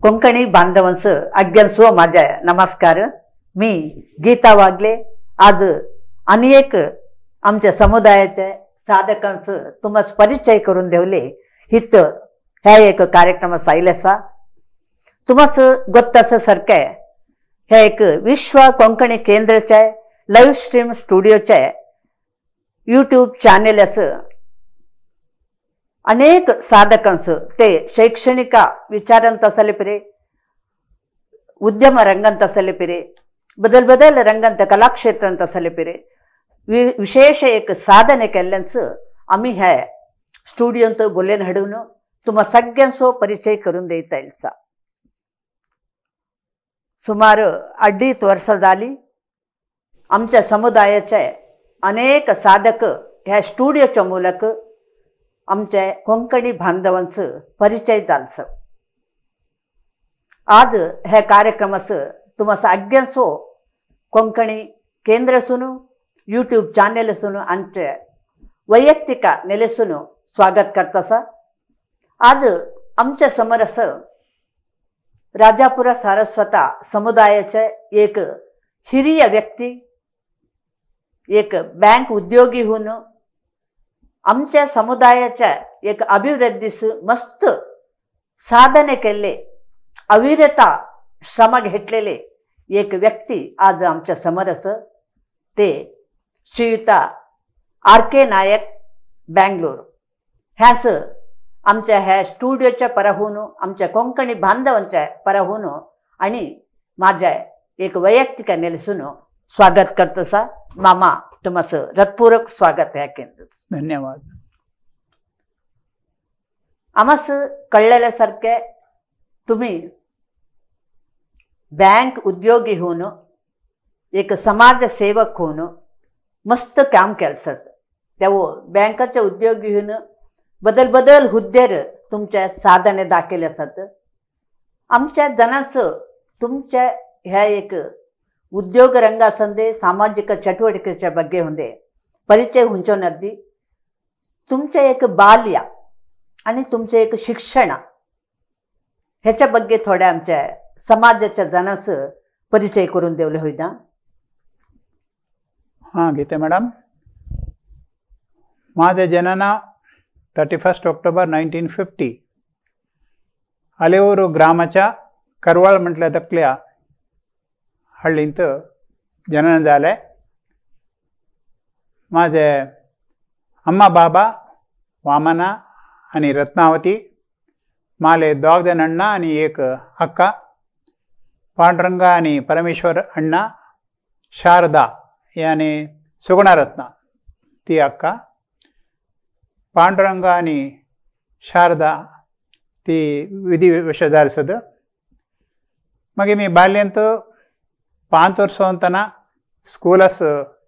कोंकणी बांधवांचं आज्ञांसो माझ्या नमस्कार. मी गीता वागले आज आणि एक आमच्या समुदायाच्या साधकांचं तुम्हाला परिचय करून देवले हित ह्या एक कार्यक्रम सायलेसा. तुम्हाला गोत्ताचं सारखं ह्या एक विश्व कोंकणी केंद्राच्या लाईव्ह स्ट्रीम स्टुडिओच्या यूट्यूब चॅनेल असं अनेक साधकांचं ते शैक्षणिक विचारांत असले पिरे, उद्यम रंगांत असले पिरे, बदल बदल रंगांत कलाक्षेत्रांत असले पिरे विशेष एक साधने केल्ल्यांचं आम्ही ह्या स्टुडिओंत बोलेन हाडून तुम्हा सगळ्यांचो परिचय करून देता येईल. सुमार 2.5 वर्षां जाली आमच्या समुदायाचे अनेक साधक ह्या स्टुडिओच्या ಮೂಲಕ आमच्या कोंकणी बांधवांचं परिचय जालचं. आज ह्या कार्यक्रमाचं तुम्हा सगळ्यांचो कोंकणी केंद्र सुनू यूट्यूब चॅनल सुनू आमच्या वैयक्तिक नेलेसून स्वागत करतासा. आज आमच्या समोर असं राजापुरा सारस्वता समुदायाचे एक हिरिय व्यक्ती, एक बँक उद्योगी होऊन आमच्या समुदायाच्या एक अभिवृद्धीस मस्त साधने केले, अविरता श्रम घेतलेले एक व्यक्ती आज आमच्या समोर असं ते श्रीयुता आर के नायक बँगलोर. ह्याच आमच्या ह्या स्टुडिओच्या पराहून आमच्या कोंकणी बांधवांच्या पराहून आणि माझ्या एक वैयक्तिक नेलसून स्वागत करतोसा. मामा तुम्हाला हृदपूर्वक स्वागत आहे केंद्र. धन्यवाद. आम्हास कळलेल्यासारखे तुम्ही बँक उद्योगी होऊन एक समाजसेवक होऊन मस्त काम केलं. तेव्हा बँकाचे उद्योगी होऊन बदल बदल हुद्देर तुमच्या साधने दाखयले आसात. आमच्या जनांचं तुमच्या ह्या एक उद्योग रंगासंदे सामाजिक चटुवटिकेच्या ಬಗ್ಗೆ होंदे परिचय हुंचोनादी तुमचे एक बाल्य आणि तुमचे एक शिक्षण ह्याच्या ಬಗ್ಗೆ थोड्या आमच्या समाजाच्या जनाचं परिचय करून देवले होईना. हां गीता मॅडम, माझे जनन 31 ऑक्टोबर 1950 अलेऊर ग्रामाच्या करवाळ म्हटल्या तकल्या हಳ್ळींत जनन जालें. माझे अम्मा बाबा वामना आनी रत्नावती, माले दोग जण अण्णा आनी एक अक्का, पांडुरंगा आनी परमेश्वर अण्णा, शारदा यानी सुगुणरत्ना ती अक्का, पांडुरंगा आनी शारदा ती विधी विश जाली सुद्दां. मागीर मी बाल्यांत 5 वर्सां वतना स्कुलास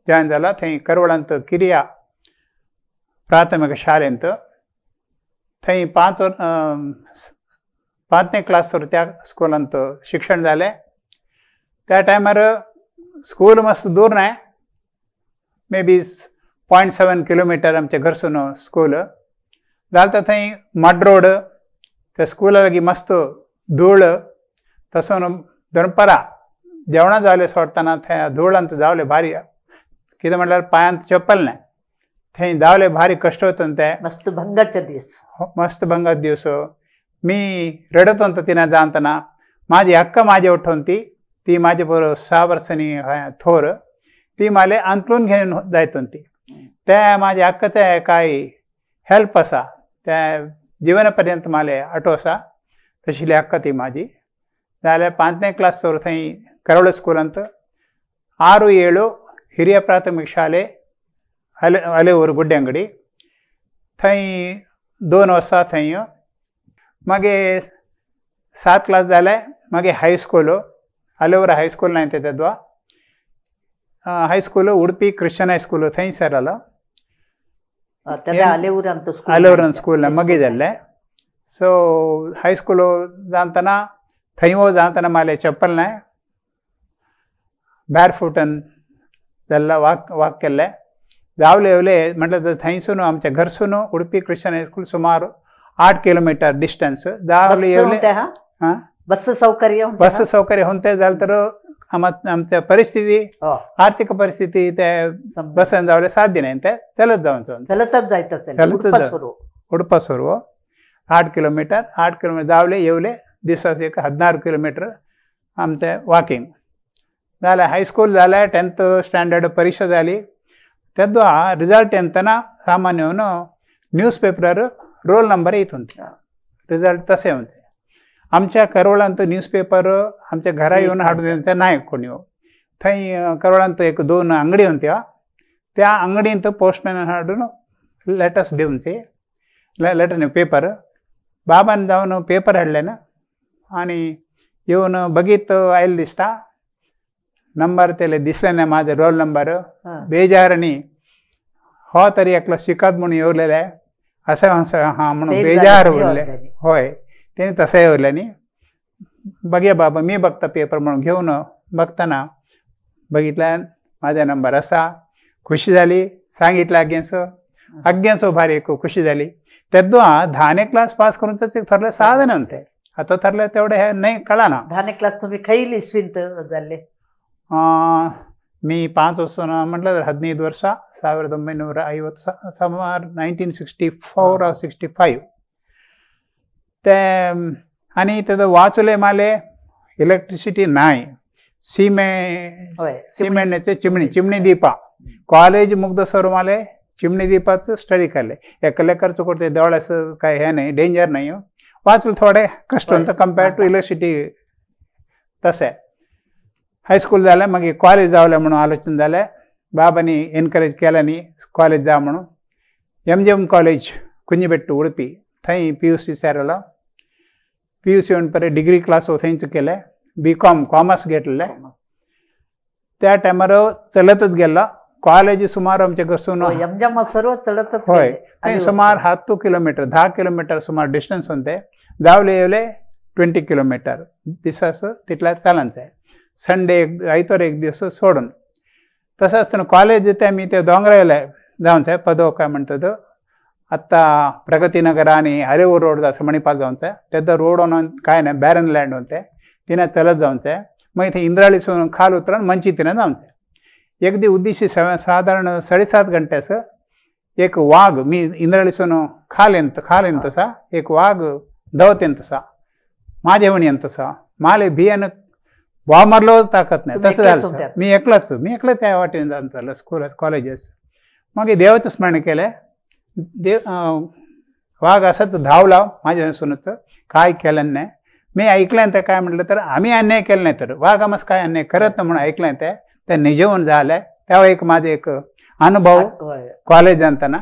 जॉयन जाला. थंय करवळांत किरिया प्राथमिक शाळेंत थंय 5 क्लास तर त्या स्कुलांत शिक्षण जालें. त्या टायमार स्कूल मस्त दूर नाय, मे बी 0.7 किलोमिटर आमच्या घरसून स्कूल जालें. तर थंय मड रोड, त्या स्कुला लागीं मस्त धूळ, तसो दनपारां जेवणां जावले सोडटना थंय धुळांत जावले भारी, कितें म्हणल्यार पांयांत चप्पल नाय, थंय धांवले भारी कश्ट वता ते. मस्त भंगाचे दीस, मस्त भंगाचे दिवस. मी रडत होतो तिना जाणताना. माझी अक्का माझे उठोवन ती ती माझे बरोबर 6 वर्सांनी थोर, ती माले अंतलून घेवन जायत ती. त्या माझ्या अक्काचे काय हेल्प आसा त्या जीवन पर्यंत माले आठो आसा. तशिल्ली अक्का ती माझी. जाल्यार 5 क्लास तर थंय करवळ स्कुलांत 6, 7 ಹಿರಿಯ ಪ್ರಾಥಮಿಕ ಶಾಲೆ ಅಲೆಊರು गुड्डे थंय 2 वर्सां थंय. मागीर 7 क्लास जालें. मागीर हायस्कूल अलेऊर हायस्कूल नाय तेद्वा high school Udupi Christian high school थंय सर अलेऊरान स्कूल मागीर जाल्लें. सो हायस्कूल जातना थंय जातना माले चप्पल नाय, बॅर फुटन जाल्ला वाक वाक केल्लें. जावले येवले म्हटल्यार थंयसून आमच्या घरसून उडपी क्रिश्चन हायस्कूल सुमार 8 किलोमीटर डिस्टन्स. जावले येवले. हां बस सौकर्य बस सौकर्य होते जालें तर आमच्या परिस्थिती आर्थिक परिस्थिती ते बसन जावले साध्य नाही, ते चलत जावन चलतच जायचं, चलतच उडपा सुरू 8 किलोमीटर 8 किलोमीटर धावले येवले दिसास एक 16 किलोमीटर आमचें वॉकिंग जालें. हायस्कूल जालें, 10th standard परीक्षा जाली. तेद्वा रिजल्ट येतना सामान्य न्यूज पेपरार रोल नंबर येत होते, रिजल्ट तसे होते. आमच्या करवळांत न्यूज पेपर आमच्या घरा येऊन हाडून दिवचे नाही कोणी. थंय करवळांत एक 2 अंगडी होत्या, त्या अंगडींत पोस्टमॅन हाडून लेटर्स दिवचे, लेटर न्ही पेपर. बाबान जावन पेपर हाडले ना आनी येवन बगीत आयले दिसता नंबर तेले दिसले ना माझे रोल नंबर. बेजारणी हो तरी एकलो शिकत म्हणून येवलेले अशें अशें हा म्हणून बेजार उरले. हय तेणी तशें येवले न्ही. बघया बाबा मी बघता पेपर म्हणून घेवन बघताना बघितल्यान माझा नंबर आसा. खुशी जाली, सांगितलं अग्गेंसो अग्गेंसो भारी खुशी जाली. तेद्वा 10 क्लास पास करून थोरले साधन होते, आता थरले तेवढे हे नाही कळना. 10 क्लास तुम्ही खैल इस्वींत जाल्ले? मी 5 वर्ष म्हटलं तर 15 वर्ष 1950 सुमार 1964 or 65 ते. आनी तेजो वाचले माले इलेक्ट्रिसिटी नाही, सिमेंटाचे चिमणी चिमणी दीपा. कॉलेज मुग्धसर माले चिमणी दीपाच स्टडी केले. एकलेकर चुकट ते दोळ्याचं काय हे नाही, डेंजर नाही. वाचलं थोडे कष्ट होतं कम्पेअर टू इलेक्ट्रिसिटी. तशें हायस्कूल जालें, मागीर कॉलेज जावलें म्हणून आलोचन जालें. बाबांनी एनकरेज केलें न्ही कॉलेज जा म्हणून. MGM college Kunjibettu Udupi थंय PUC सेरलो. PUC म्हणपरे डिग्री क्लास थंयच केलें. BCom commerce घेतलें. त्या टायमार चलतच गेलो कॉलेज सुमार आमच्या घरसून एमजीएम सर्व चलतच. हय थंय सुमार 7 किलोमीटर 10 किलोमीटर सुमार डिस्टन्स होते. धावले येवले 20 किलोमीटर दिसास तितल्या चलनचे. संडे एक आयतार एक दिवस सोडून. तसं आसतना कॉलेज ते आमी ते दोंगरा जावंचे पदो काय म्हणतात आत्ता प्रगतीनगर आणि हरेवर रोड आसा मणिपाल जावंचे. तेजो रोड काय ना बॅरन लँड होते, तिने चलत जावंचे. मागीर थंय इंद्राळीसून खाल उतरून मंची तिने जावंचे. एक दी उद्देशी साधारण 7.5 घंटे एक वाघ मी इंद्राळीसून खाल येत खाल येत तसा एक वाघ धांवत येत तसा माझे म्हणी येत तसा माले भियान वाव मारलो ताकद नाही. तसं झालं. मी एकलाच मी एकला त्या वाटेने जात स्कूल कॉलेजेस. मागीर देवाचं स्मरण केलें. देव वाघ असंच धावला माझ्या सुनच काय केलं नाही. मी ऐकल्यान ते काय म्हटलं तर आम्ही अन्याय केलं नाही तर वाघ आमस काय अन्याय करत ना म्हणून ऐकल्यान ते ते निजेवन झालं. तेव्हा एक माझे एक अनुभव कॉलेज जाताना.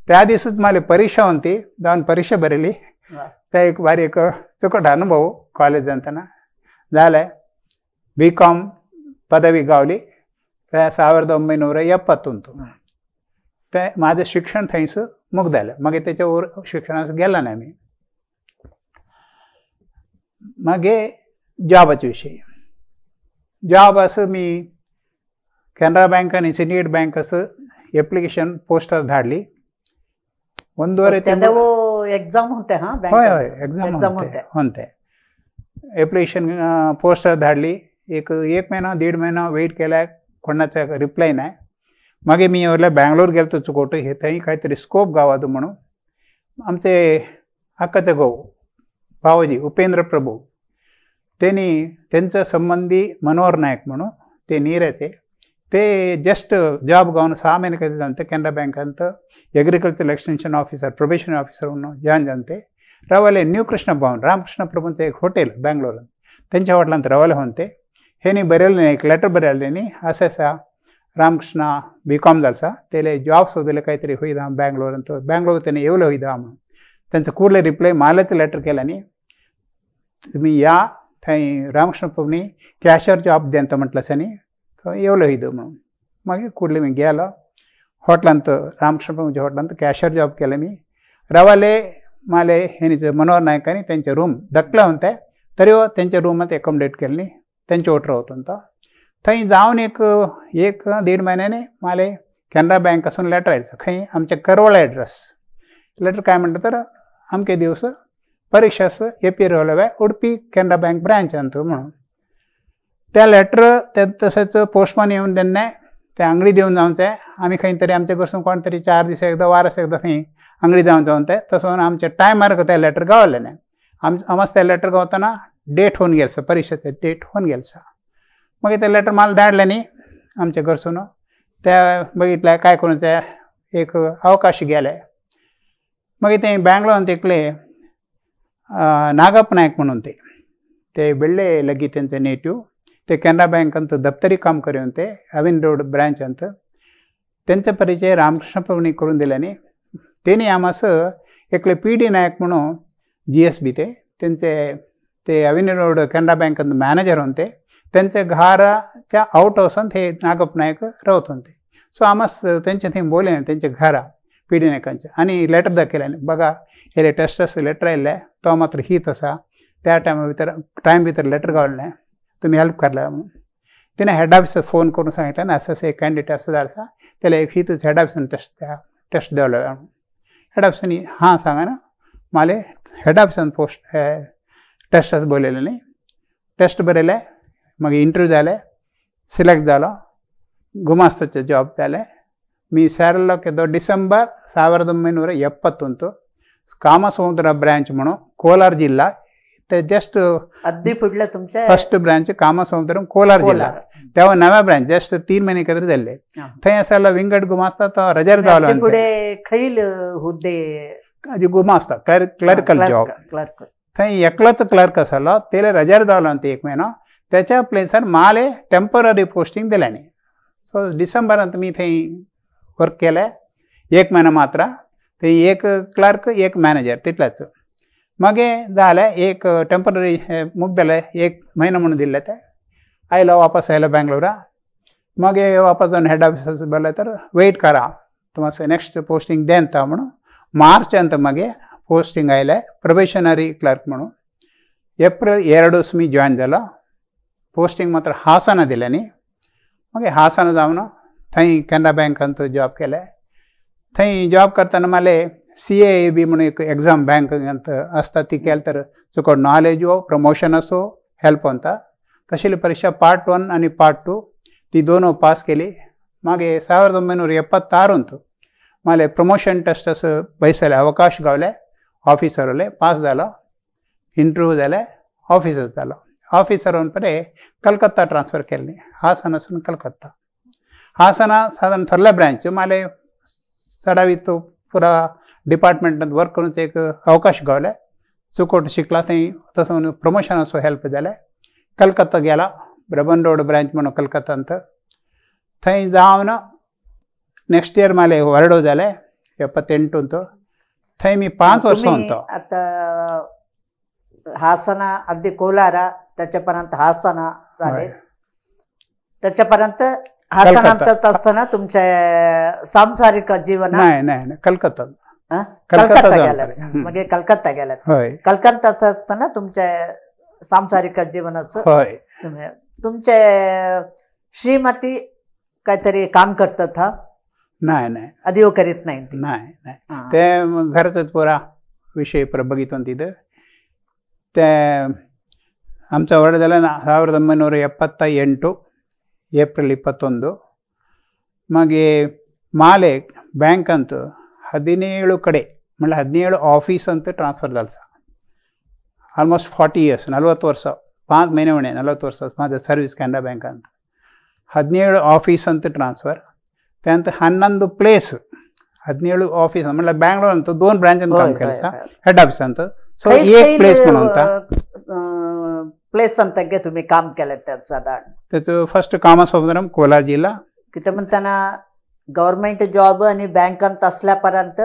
त्या दिवसच मला परीक्षा होती, जाऊन परीक्षा बरयली. त्या एक भारी एक चुकट अनुभव कॉलेज जाताना झालाय. BCom पदवी गावली त्या 1971. ते माझं शिक्षण थंयस मुगदालें. मागीर तेच्या शिक्षणाक गेला ना मी. मागीर जॉबाचे विशय. जॉब असं मी कॅनरा बँक आणि सिंडिकेट बँक असं एप्लिकेशन पोस्टर धाडली. 1.5 एक्झाम होते. हय हय एक्झाम होते. एप्लिकेशन पोस्टर धाडली. एक एक महिना 1.5 महिना वेट केला, कोणाचा रिप्लाय नाही. मागीर मी येवले बँगलोर गेलो चुकोट हे थंय काहीतरी स्कोप गावात म्हणून. आमचे अक्काचे घोव भावजी उपेंद्र प्रभू त्यांनी त्यांचा संबंधी मनोहर नायक म्हणून ते नीराचे ते जस्ट जॉब गावन 6 महिने काही जाणते कॅनरा बँकांत agriculture extension officer probation officer म्हणून जॉईन जाणते. रावले न्यू कृष्ण भवन रामकृष्ण प्रभूंचं एक हॉटेल बँगलोरात त्यांच्या हॉटेलांत रावले होते. हेनी बरयलें नाही एक लेटर बरयलें न्ही असं आसा रामकृष्ण BCom जालसा तेले जॉब सोदले काहीतरी होईदा बँगलोरांत बँगलोर त्याने येवलं होईदा म्हणून. त्यांचं कुठले रिप्लाय मालाचं लेटर केलं न्ही तुम्ही या थंय रामकृष्ण प्रभूंनी कॅशर जॉब द्यांत म्हटलं आसा न्ही थंय येवलो होईद म्हणून. मागीर कुडले मी गेलो हॉटेलांत रामकृष्ण प्रभूंच्या हॉटेलांत कॅशर जॉब केलं मी. रावले माले हेनीचे मनोहर नायकांनी त्यांचे रूम धकले होते तरी त्यांच्या रूमात एकोमोडेट केलं न्ही त्यांच्या ओटर होतो. थंय जावन एक 1.5 महिन्याने माले कॅनरा बँक आसून लेटर आयलो खंय आमच्या करवळ एड्रेस. लेटर काय म्हणलं तर अमके दिवस परीक्षास एपियर होलवे उडपी केनरा बँक ब्रांच अंत म्हणून. त्या लेटर ते तशेंच पोस्टमॅन येवन तेन्ना ते अंगडी दिवन जावचें, आमी खंय तरी आमच्या घरसून कोण तरी 4 दीस एकदां वारस एकदां थंय अंगडी जावन जावन ते तसो आमच्या टायमार ते लेटर गावलें ना. आमच ते लेटर गावतना डेट होवन गेल सा, परिक्षेचे डेट होवन गेल सा. मागीर ते लेटर म्हाका धाडलें न्ही आमच्या घरसून, ते बघितलें काय करूं एक अवकाश गेले. मागीर ते बँगलोरांत एकले नागप्प नायक म्हणून ते ते बेಳ್ळे लगी तेंचे नेटिव्ह, ते कॅनरा बँक अंत दप्तरी काम करून ते अविन रोड ब्रांच अंत तेंचे परिचय रामकृष्ण प्रभूंनी करून दिले न्ही. तेणी आमास एकले पी डी नायक म्हणून जी एस बी ते तेंचे ते अविन रोड कॅनरा बँक अंत मॅनेजर होते, तेंचे घराच्या आउट हावसान ते नागप्प नायक रावत होते. सो आमास तेंचे थंय बोलले तेंच्या घरा पी डी नायकांचे आनी लेटर दाखयलें, बघा हे टेस्ट लेटर आयिल्लें तो मात्र हीत आसा, त्या टायमा भितर टायम भितर लेटर गावलें, तुमी हेल्प करला म्हणून. तिणें हेड ऑफिसाक फोन करून सांगितलें ना असं असं एक कॅन्डिडेट असं जालें आसा, त्याला एक हितूच हेड ऑफिसान टेस्ट टेस्ट देवलो म्हणून. हेड ऑफिसांनी हां सांगा ना माले हेड ऑफिसान पोस्ट टेस्ट असं बोलयलें न्ही. टेस्ट बरयलें, मागीर इंटरव्यू जाले, सिलेक्ट जालो, गुमास्ताचें जॉब जालें. मी सेरलो केदो डिसेंबर 1971 कामसमुद्र ब्रांच म्हणून कोलार जिल्हा, ते जस्ट अगदी फुडलं तुमच्या फर्स्ट ब्रांच कामसमुद्रम कोलार जिल्हा, तेव्हा नव्या ब्रांच जस्ट 3 महिने काहीतरी जाल्ले. थंय आसलो विंगड गुमास्ता, तो रजेर जालो. फुडें खंयल हुद्दे गुमास्ता क्लर्कल जॉब, थंय एकलोच क्लर्क आसलो, तेले रजेर जालो 1 महिनो, त्याच्या प्लेसार माले टेंपररी पोस्टिंग दिलें न्ही. सो डिसेंबरांत मी थंय वर्क केलें 1 महिनो मात्र, थंय एक क्लर्क एक मॅनेजर तितलेच. मागीर जालें एक टेंपररी मुगदलें 1 महिनो म्हणून दिल्लें, ते आयलो वापस आयलो बेंगलोरा. मागीर वापस जावन हेड ऑफिसाक बोललें तर वेट करा तुमकां नेक्स्ट पोस्टिंग देता म्हणून. मार्चांत मागीर पोस्टिंग आयलें प्रोबेशनरी क्लर्क म्हणून. एप्रिल 2 मी जॉयन जालो. पोस्टिंग मात्र हासना दिलें न्ही. मागीर हासना जावन थंय कॅनरा बँकांत जॉब केलें. थंय जॉब करतना माले सी ए बी म्हणून एक एक्झाम बँक आसता ती केली तर तुका नॉलेज हो प्रमोशन असो हेल्प होता. तशें परीक्षा पार्ट 1 आनी पार्ट 2 ती दोनों पास केली. मागीर 1976 माले प्रमोशन टेस्ट असं बैसले अवकाश गावले, ऑफिसर उरले, पास जालो, इंटरव्यू जाले, ऑफिसर जालो. ऑफिसर होवन परे कलकत्ता ट्रान्सफर केल्ली, हासनासून कलकत्ता. हासना साधारण थोडले ब्रांच माले चडावीत पुरा डिपार्टमेंटांत वर्क करून एक अवकाश गावले, चुकोट शिकला थंय तसो प्रमोशनाचो हेल्प जालें. कलकत्ता गेला, ब्रबन रोड ब्रांच म्हणून कलकत्तांत, थंय जावन नेक्स्ट इयर माले वरडो जाले 78. थंय मी 5 वर्सां होतो. आता हासना अगदी कोलारा त्याच्यापर्यंत हासना झाले, त्याच्यापर्यंत हासनांतच असताना तुमच्या सांसारिक जीवन नाही नाही कलकत्ता कलकत्ता गेला, म्हणजे कलकत्ता गेला. कलकत्ताच असताना तुमच्या सांसारिक जीवनाचं तुमचे श्रीमती काहीतरी काम करतात? हा नाही नाही आधी करीत नाही. नाही नाही ते घरातच पुरा विषय बघितो तिथं. ते आमचा वर्ड झाला ना 1978 एप्रिल 21. मागीर माले बँकांत 17 कಡೆ म्हणल्यार 17 ऑफिस अंत ट्रान्सफर जालें. ऑलमोस्ट 40 इयर्स, 40 वर्सां, 5 महिने उणे 40 वर्सां म्हाजें सर्वीस कॅनरा बँकांत. 17 ऑफिस अंत ट्रान्सफर, त्यानंतर 11 प्लेस, 17 ऑफिस म्हणल्यार बँगलोरांत 2 ब्रांचांत काम केलें आसा, हेड ऑफिसांत. सो एक प्लेस म्हणून प्लेस अंत तुम्ही काम केलें साधारण. त्याचं फर्स्ट कामसमुद्रम कोलार जिल्हा. कितें म्हणताना गव्हर्मेंट जॉब आणि बँकांत असल्यापर्यंत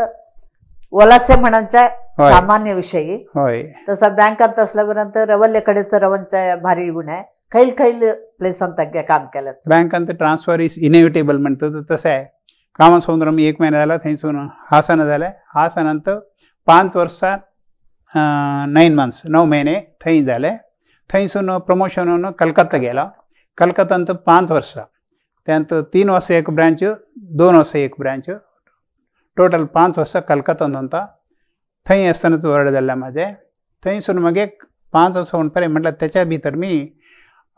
वलसे म्हणायचा सामान्य विषयी, तसा बँकांत असल्यापर्यंत रवल्ल्याकडेच रवंचा भारी गुण आहे. खैल खैल प्लेसांत काम केलं. बँकांत ट्रान्सफर is inevitable म्हणतो तसं आहे. कामसमुद्रम 1 महिना झाला, थंयसून हासना जालें. हासनांत 5 वर्सां 9 मंथ्स 9 महिने थंय जाले. थंयसून प्रमोशन होवन कलकत्ता गेलो. कलकत्तांत 5 वर्सां, त्यानंतर 3 वर्सां एक ब्रांच, 2 वर्सां एक ब्रांच, टोटल 5 वर्सां कलकत्तांत होता. थंय आसतनाच वर्ड जाल्लें म्हाजें. थंयसून मागीर 5 वर्सां पर्यंत म्हटल्यार त्याच्या भितर मी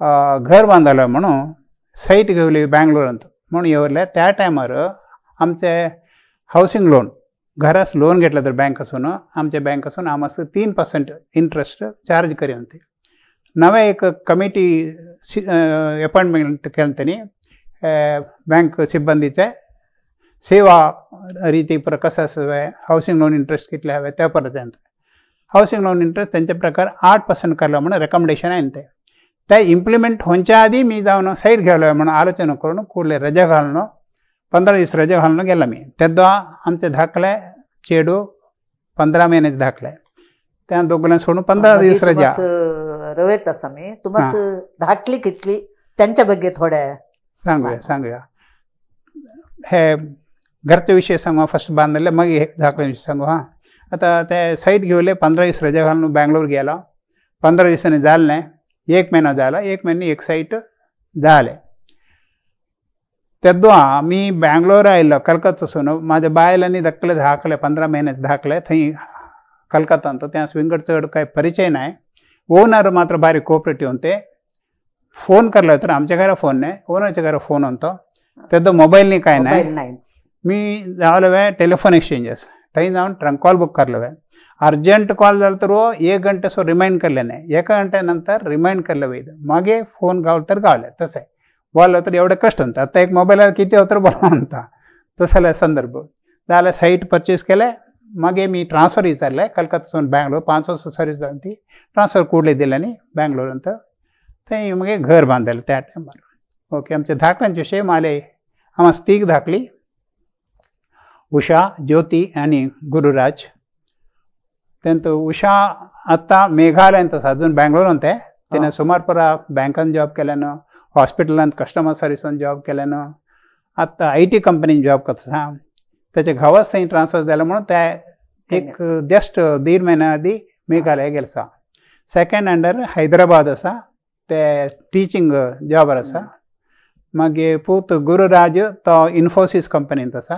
घर बांदलो म्हणून सायट घेवली बँगलोरांत म्हणून येवरले. त्या टायमार आमचे हावसिंग लोन घरास लोन घेतलं तर बँकासून आमच्या बँकासून आमकां 3% इंट्रस्ट चार्ज करी होते. नवे एक कमिटी अपॉइंटमेंट केलं त्यांनी बँक सिब्बंदीचे सेवा रीती पर कसं असावे, हावसिंग लोन इंट्रस्ट कितले हवे त्या पर्यंत. हावसिंग लोन इंट्रस्ट त्यांच्या प्रकार 8% करला म्हणून रेकमेंडेशन आहे ते. त्या इम्प्लिमेंट होण्याच्या आधी मी जाऊन साईट घेवलो म्हणून आलोचना करून कुठले रजा घालून 15 दिवस रजा घालून गेला मी. तेद्दा आमचे धाकले चेडू 15 महिन्याचे धाकले त्या दोघांना सोडून 15 दिवस रजा रवेत आसा मी. तुम्हाला धाकली कितली त्यांच्या ಬಗ್ಗೆ थोड्या सांगूया सांगूया. हे घरचे विषय सांगू फर्स्ट बांधले मग हे धाकले विषय सांगू. हां आता ते साईट घेवले 15 दिवस रजा घालून बँगलोर गेला. 15 दिवसांनी झालं नाही, 1 महिना झाला, 1 महिने एक साईट झाले. तेद्दा मी बँगलोर आयलो कलकत्तासून माझ्या बायलांनी धाकले धाकले 15 महिन्याचे धाकले थंय कलकत्तांत त्या विंगड चड काय परिचय नाही. ओनर मात्र भारी कोऑपरेटिव्ह होते. फोन करलो तर आमच्या घरा फोन नाही, ओनरच्या घरा फोन होतो. तेद्दा मोबाईल नाही काय नाही. मी जावलो वे टेलिफोन एक्सचेंजेस थंय जावन ट्रंक कॉल बुक करलो वे. अर्जंट कॉल झालं तर 1 घंटे सो रिमाइंड करले नाही, 1 घंट्यानंतर रिमाइंड करलं वैद मागे फोन गावलं तर गावले तसं बोललं तर एवढं कष्ट होतं. आता एक मोबाईलवर किती होतं बोला म्हणता तसं संदर्भ झालं. साईट परचेस केलं, मागे मी ट्रान्सफर विचारलं कलकत्तासून बँगलोर 5 वर्ष सर्वीस जावन ती ट्रान्सफर कुडले दिल्यानी बँगलोरांत थंय मागीर घर बांदलें त्या टायमार. ओके आमच्या धाकल्यांचे विशय माले आम्हा तीग धाकली उषा, ज्योती आनी गुरुराज. तेंत उषा आत्तां मेघालयांत आसा, अजून बँगलोरांत ते. तिणें सुमार परा बँकान जॉब केल्यान, हॉस्पिटलांत कस्टमर सर्विसान जॉब केल्यान, आत्तां IT कंपनीन जॉब करता. त्याच्या घावाच थंय ट्रान्सफर जालें म्हणून ते एक जस्ट 1.5 महिन्या आदी मेघालय गेलो आसा. सेकंड हँडर हैदराबाद आसा, ते टिचींग जॉबार आसा. मागीर पूत गुरुराज तो इन्फोसीस कंपनींत आसा.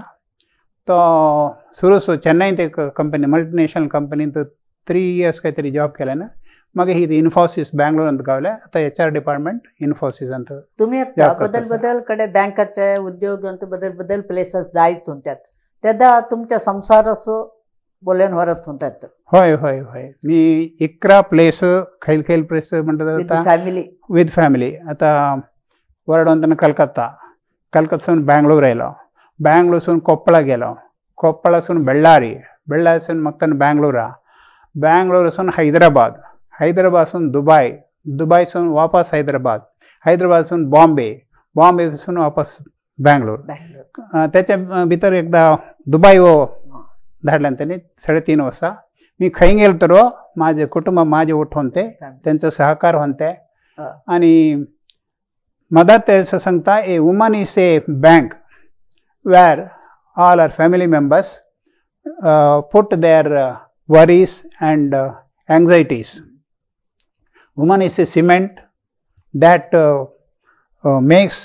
तो सुरूस चेन्नईत एक कंपनी मल्टीनॅशनल कंपनींत 3 इयर्स कांय तरी जॉब केल्यान मागीर ही इन्फोसीस बँगलोरांत गावले. आतां एच आर डिपार्टमेंट इन्फोसिसांत. तुम्ही आता बदल बदल कडे बँकाचे उद्योग बदल बदल प्लेसेस जायत होत्यात तेदा तुमच्या संसाराचो बोलेन व्हरत होतात. हय हय हय मी 11 प्लेस खैल खैल प्लेस म्हणटात फॅमिली विथ फॅमिली. आतां वरडोंतन कलकत्ता, कलकत्तासून बँगलोर आयलो, बँगलोरसून कोप्पळा गेलो, कोप्पळासून बेळ्ळारी, बेळ्ळारीसून मग बँगलोरा, बँगलोरसून हैदराबाद, हैदराबादसून दुबय, दुबयसून वापस हैदराबाद, हैदराबादसून बॉम्बे, बॉम्बेसून वापस बँगलोर. त्याच्या भितर एकदा दुबय हो धाडल्यान त्यांनी 3.5 वर्सां. मी खंय गेलो तर माझे कुटुंब माझे उठोवन ते त्यांचं सहकार होते. आणि मदर तेरेसा सांगता, a woman is a bank where all our family members put their worries and anxieties. Woman is a cement that makes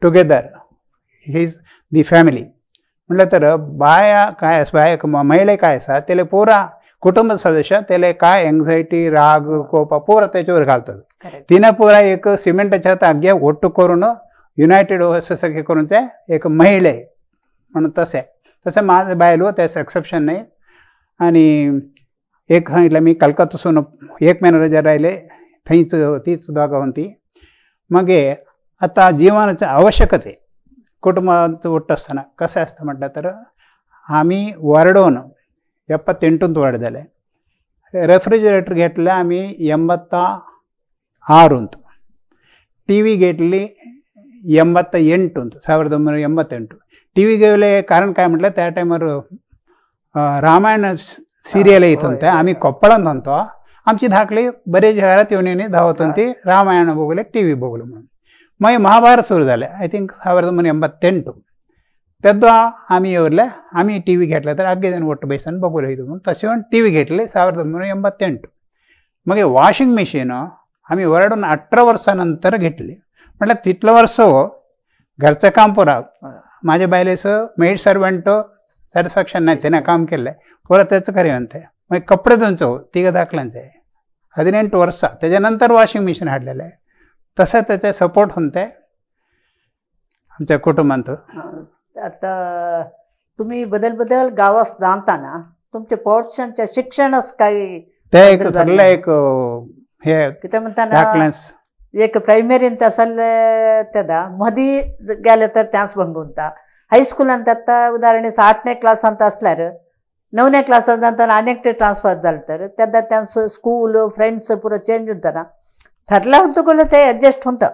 together his the family. म्हटलं तर बाया काय बाया महिला काय आसा त्याला पुरा कुटुंब सदस्य त्याला काय एन्झायटी राग कोप पुरा त्याच्यावर घालतात. तिनं पुरा एक सिमेंटाच्या आग्या ಒಟ್ಟು करून युनायटेड सगळे करून ते एक महिला म्हणून तसे तसं माझं बायलो त्याचं एक्सेप्शन नाही. आणि एक सांगितलं मी कलकत्तासून 1 महिना रजा राहिले थंयच तीच दोगां होती. मागीर आतां जिवनाचे आवश्यकते कुटुंबात ಒಟ್ಟು आसतना कशें आसता म्हटल्यार तर आमी वरडोवन 78 वाड जाले. रेफ्रिजरेटर घेतले आमी 86, टी व्ही घेतली 88, 1988. टी व्ही घेवले कारण काय म्हटलं त्या टायमार रामायण सिरियल येत होते. आम्ही कोप्पळांत होतो, आमची धाकली बरेच घरात येऊन येऊन धावत होती रामायण बघले टी व्ही बघलो म्हणून. मागीर महाभारत सुरू जालें I think 1988. तेद्दा आमी येवरले आमी टी व्ही घेतले तर आगे जावन ಒಟ್ಟು ಬೇಸನ್ बघूले म्हणून तशें टी व्ही घेतले 1988. मागीर वॉशिंग मशीन आमी वरडून 18 वर्सां नंतर घेतली. म्हटल्यार तितलो वर्स घरचं काम पुरा माझ्या बायलेचं मेड सर्वंट सॅटिस्फॅक्शन नाही त्याने काम केलं पुरा त्याचं खरें म्हणते. मागीर कपडे धुवचो तिगा दाखल्यांचे 18 वर्सां त्याच्या नंतर वॉशिंग मशीन हाडलेलें. तसं त्याचे सपोर्ट होते आमच्या कुटुंबांत. आता तुम्ही बदल बदल गावास जाताना तुमच्या पोर्शनच्या शिक्षणच काही ते एक ठरलं एक हे कितें म्हणताना एक प्रायमरींत आसले तेदा मदीं गेले तर त्याच भंगूनता हायस्कुलांत आतां उदाहरण 8ನೇ क्लासांत आसल्यार 9ನೇ क्लासांत जातना आनीक ते ट्रान्सफर जाले तर तेन्ना त्यांचं स्कूल फ्रेंड्स पुरो चेंज होताना ठरला होतो ते ॲडजस्ट होतं.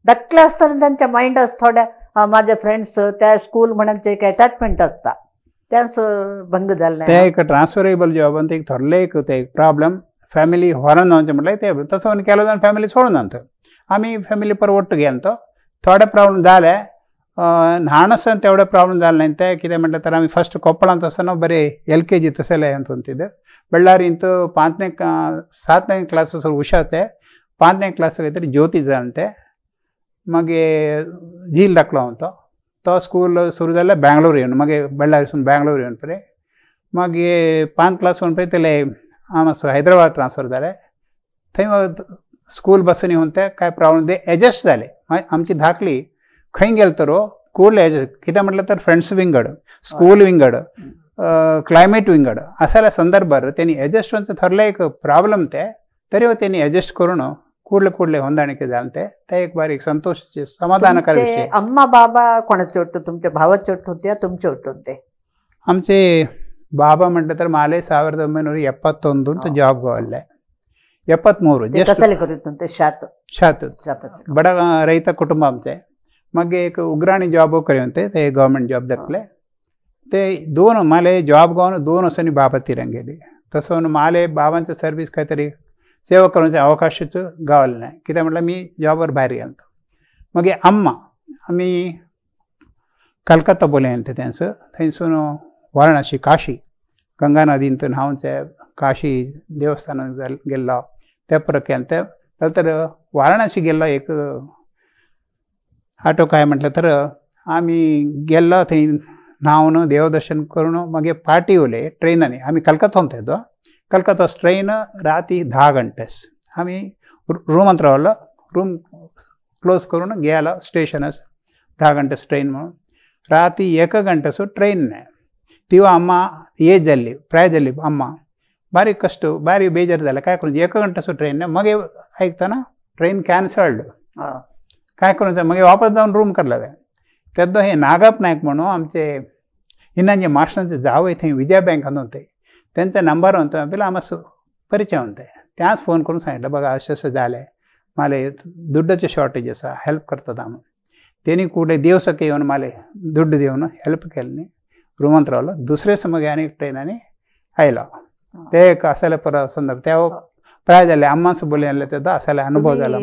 धाकले असताना त्यांच्या माइंड थोड्या माझे फ्रेंड्स त्या स्कूल म्हणून एक अटॅचमेंट असता त्यांचं भंग झालं नाही. ते एक ट्रान्सफरेबल जॉब ಅಂತ एक थोडले एक ते एक प्रॉब्लेम फॅमिली ಹೊರನ್ म्हटलं ते तसं केलं जाऊन फॅमिली सोडून आणतं आम्ही फॅमिली पर ಒಟ್ಟು गेलो थोडे प्रॉब्लेम जाले ल्हान आसतना तेवढे प्रॉब्लेम जाले नाही ते कितें म्हटलें तर आमी फस्ट कोप्पळांत आसतना बरें LKG तसले अंत बಳ್ಳಾರಿಂತ 5ನೇ 7ನೇ ಕ್ಲಾಸ್ ಹುಷಾತೆ 5ನೇ ಕ್ಲಾಸ್ ಐತ್ರಿ ಜ್ಯೋತಿ ಅಂತೆ मागीर झील दाखलो हांव तो तो स्कूल सुरू जालें बँगलोर येवन मागीर बಳ್ಳारीसून बँगलोर येवन पळय मागीर 5 क्लास येवन पळय तेले हांव हैदराबाद ट्रान्सफर जालें थंय स्कूल बसींनी येवन ते काय प्रॉब्लेम ते एडजस्ट जाले. मागीर आमची धाकली खंय गेले तर कूडले एडजस्ट कितें म्हटलें तर फ्रेंड्स विंगड स्कूल विंगड क्लायमेट विंगड असाल्या संदर्भार तेणी एडजस्ट जावन थोडले एक प्रॉब्लेम ते तरी तेणी एडजस्ट करून ಕೂಡಲೇ ಕೂಡಲೇ ಹೊಂದಾಣಿಕೆ जाले ते एक बारीक संतोषाचे समाधानकार विषय. अम्मा बाबा कोणाचे ಒಟ್ಟು तुमचे भावाचे ಒಟ್ಟು होते तुमचे ಒಟ್ಟು होते? आमचे बाबा म्हटलं तर माले 1971 ಅಂತ ಜಾಬ್ ಅಲ್ಲೇ 73 कसले करीत होते शात शात बಡ ರೈತ ಕುಟುಂಬ आमचे. मागीर एक उग्राणी जॉब करी होते ते गव्हर्मेंट जॉब दाखले ते दोन माले जॉब गावन 2 वर्सांनी बाबा तिरंग गेली. तसं माले बाबांचे सर्वीस काहीतरी सेवा करण्याचा अवकाशच गावले नाही कित्याक म्हटल्यार मी जॉबर भायर गेलो. मागीर अम्मा आमी कलकत्ता बोलयन ते त्यांचं थंयसून वाराणसी काशी गंगा नदींत न्हांवचे काशी देवस्थानात गेल्लो त्या परत केलें ते तर वाराणसी गेल्लो एक आटो काय म्हटलें तर आमी गेल्लो थंय न्हांवन देवदर्शन करून मागीर पार्टी उरले ट्रेनांनी आमी कलकत्ता येतो कलकत्ता ट्रेन राती 10 गंटेस आमी रूमांत रावलो रूम क्लोज करून गेलो स्टेशनस 10 गंटेस ट्रेन म्हणून राती 1 गंटेसो ट्रेन तिवा अम्मा एज जाल्ली प्राय जाल्ली अम्मा बारीक कष्ट बारीक बेजार जालें काय करून 1 गंटेसो ट्रेन मागीर आयकतना ट्रेन कॅन्सल्ड काय करून मागीर वापस जावन रूम करला तेद्दो हे नागप नायक म्हणून आमचे इनांचे मास्टरांचे जावय थंय विजया बँकांत होते त्यांचा नंबर होता आपल्याला आम्हाला परिचय होते त्याच फोन करून सांगितलं बघा अशें अशें जालें माले दुड्डाचे शॉर्टेज आसा हेल्प करतात आमी तेणी कुठे देवसके येवन माले दुड्ड दिवन हेल्प केले रुमांत रावलो दुसरे मागीर आनी ट्रेनांनी आयलो ते एक आसले परत संदर्भ त्या प्राय जाले अम्मास बोलून आसले तेदो आसले अनुभव जाला.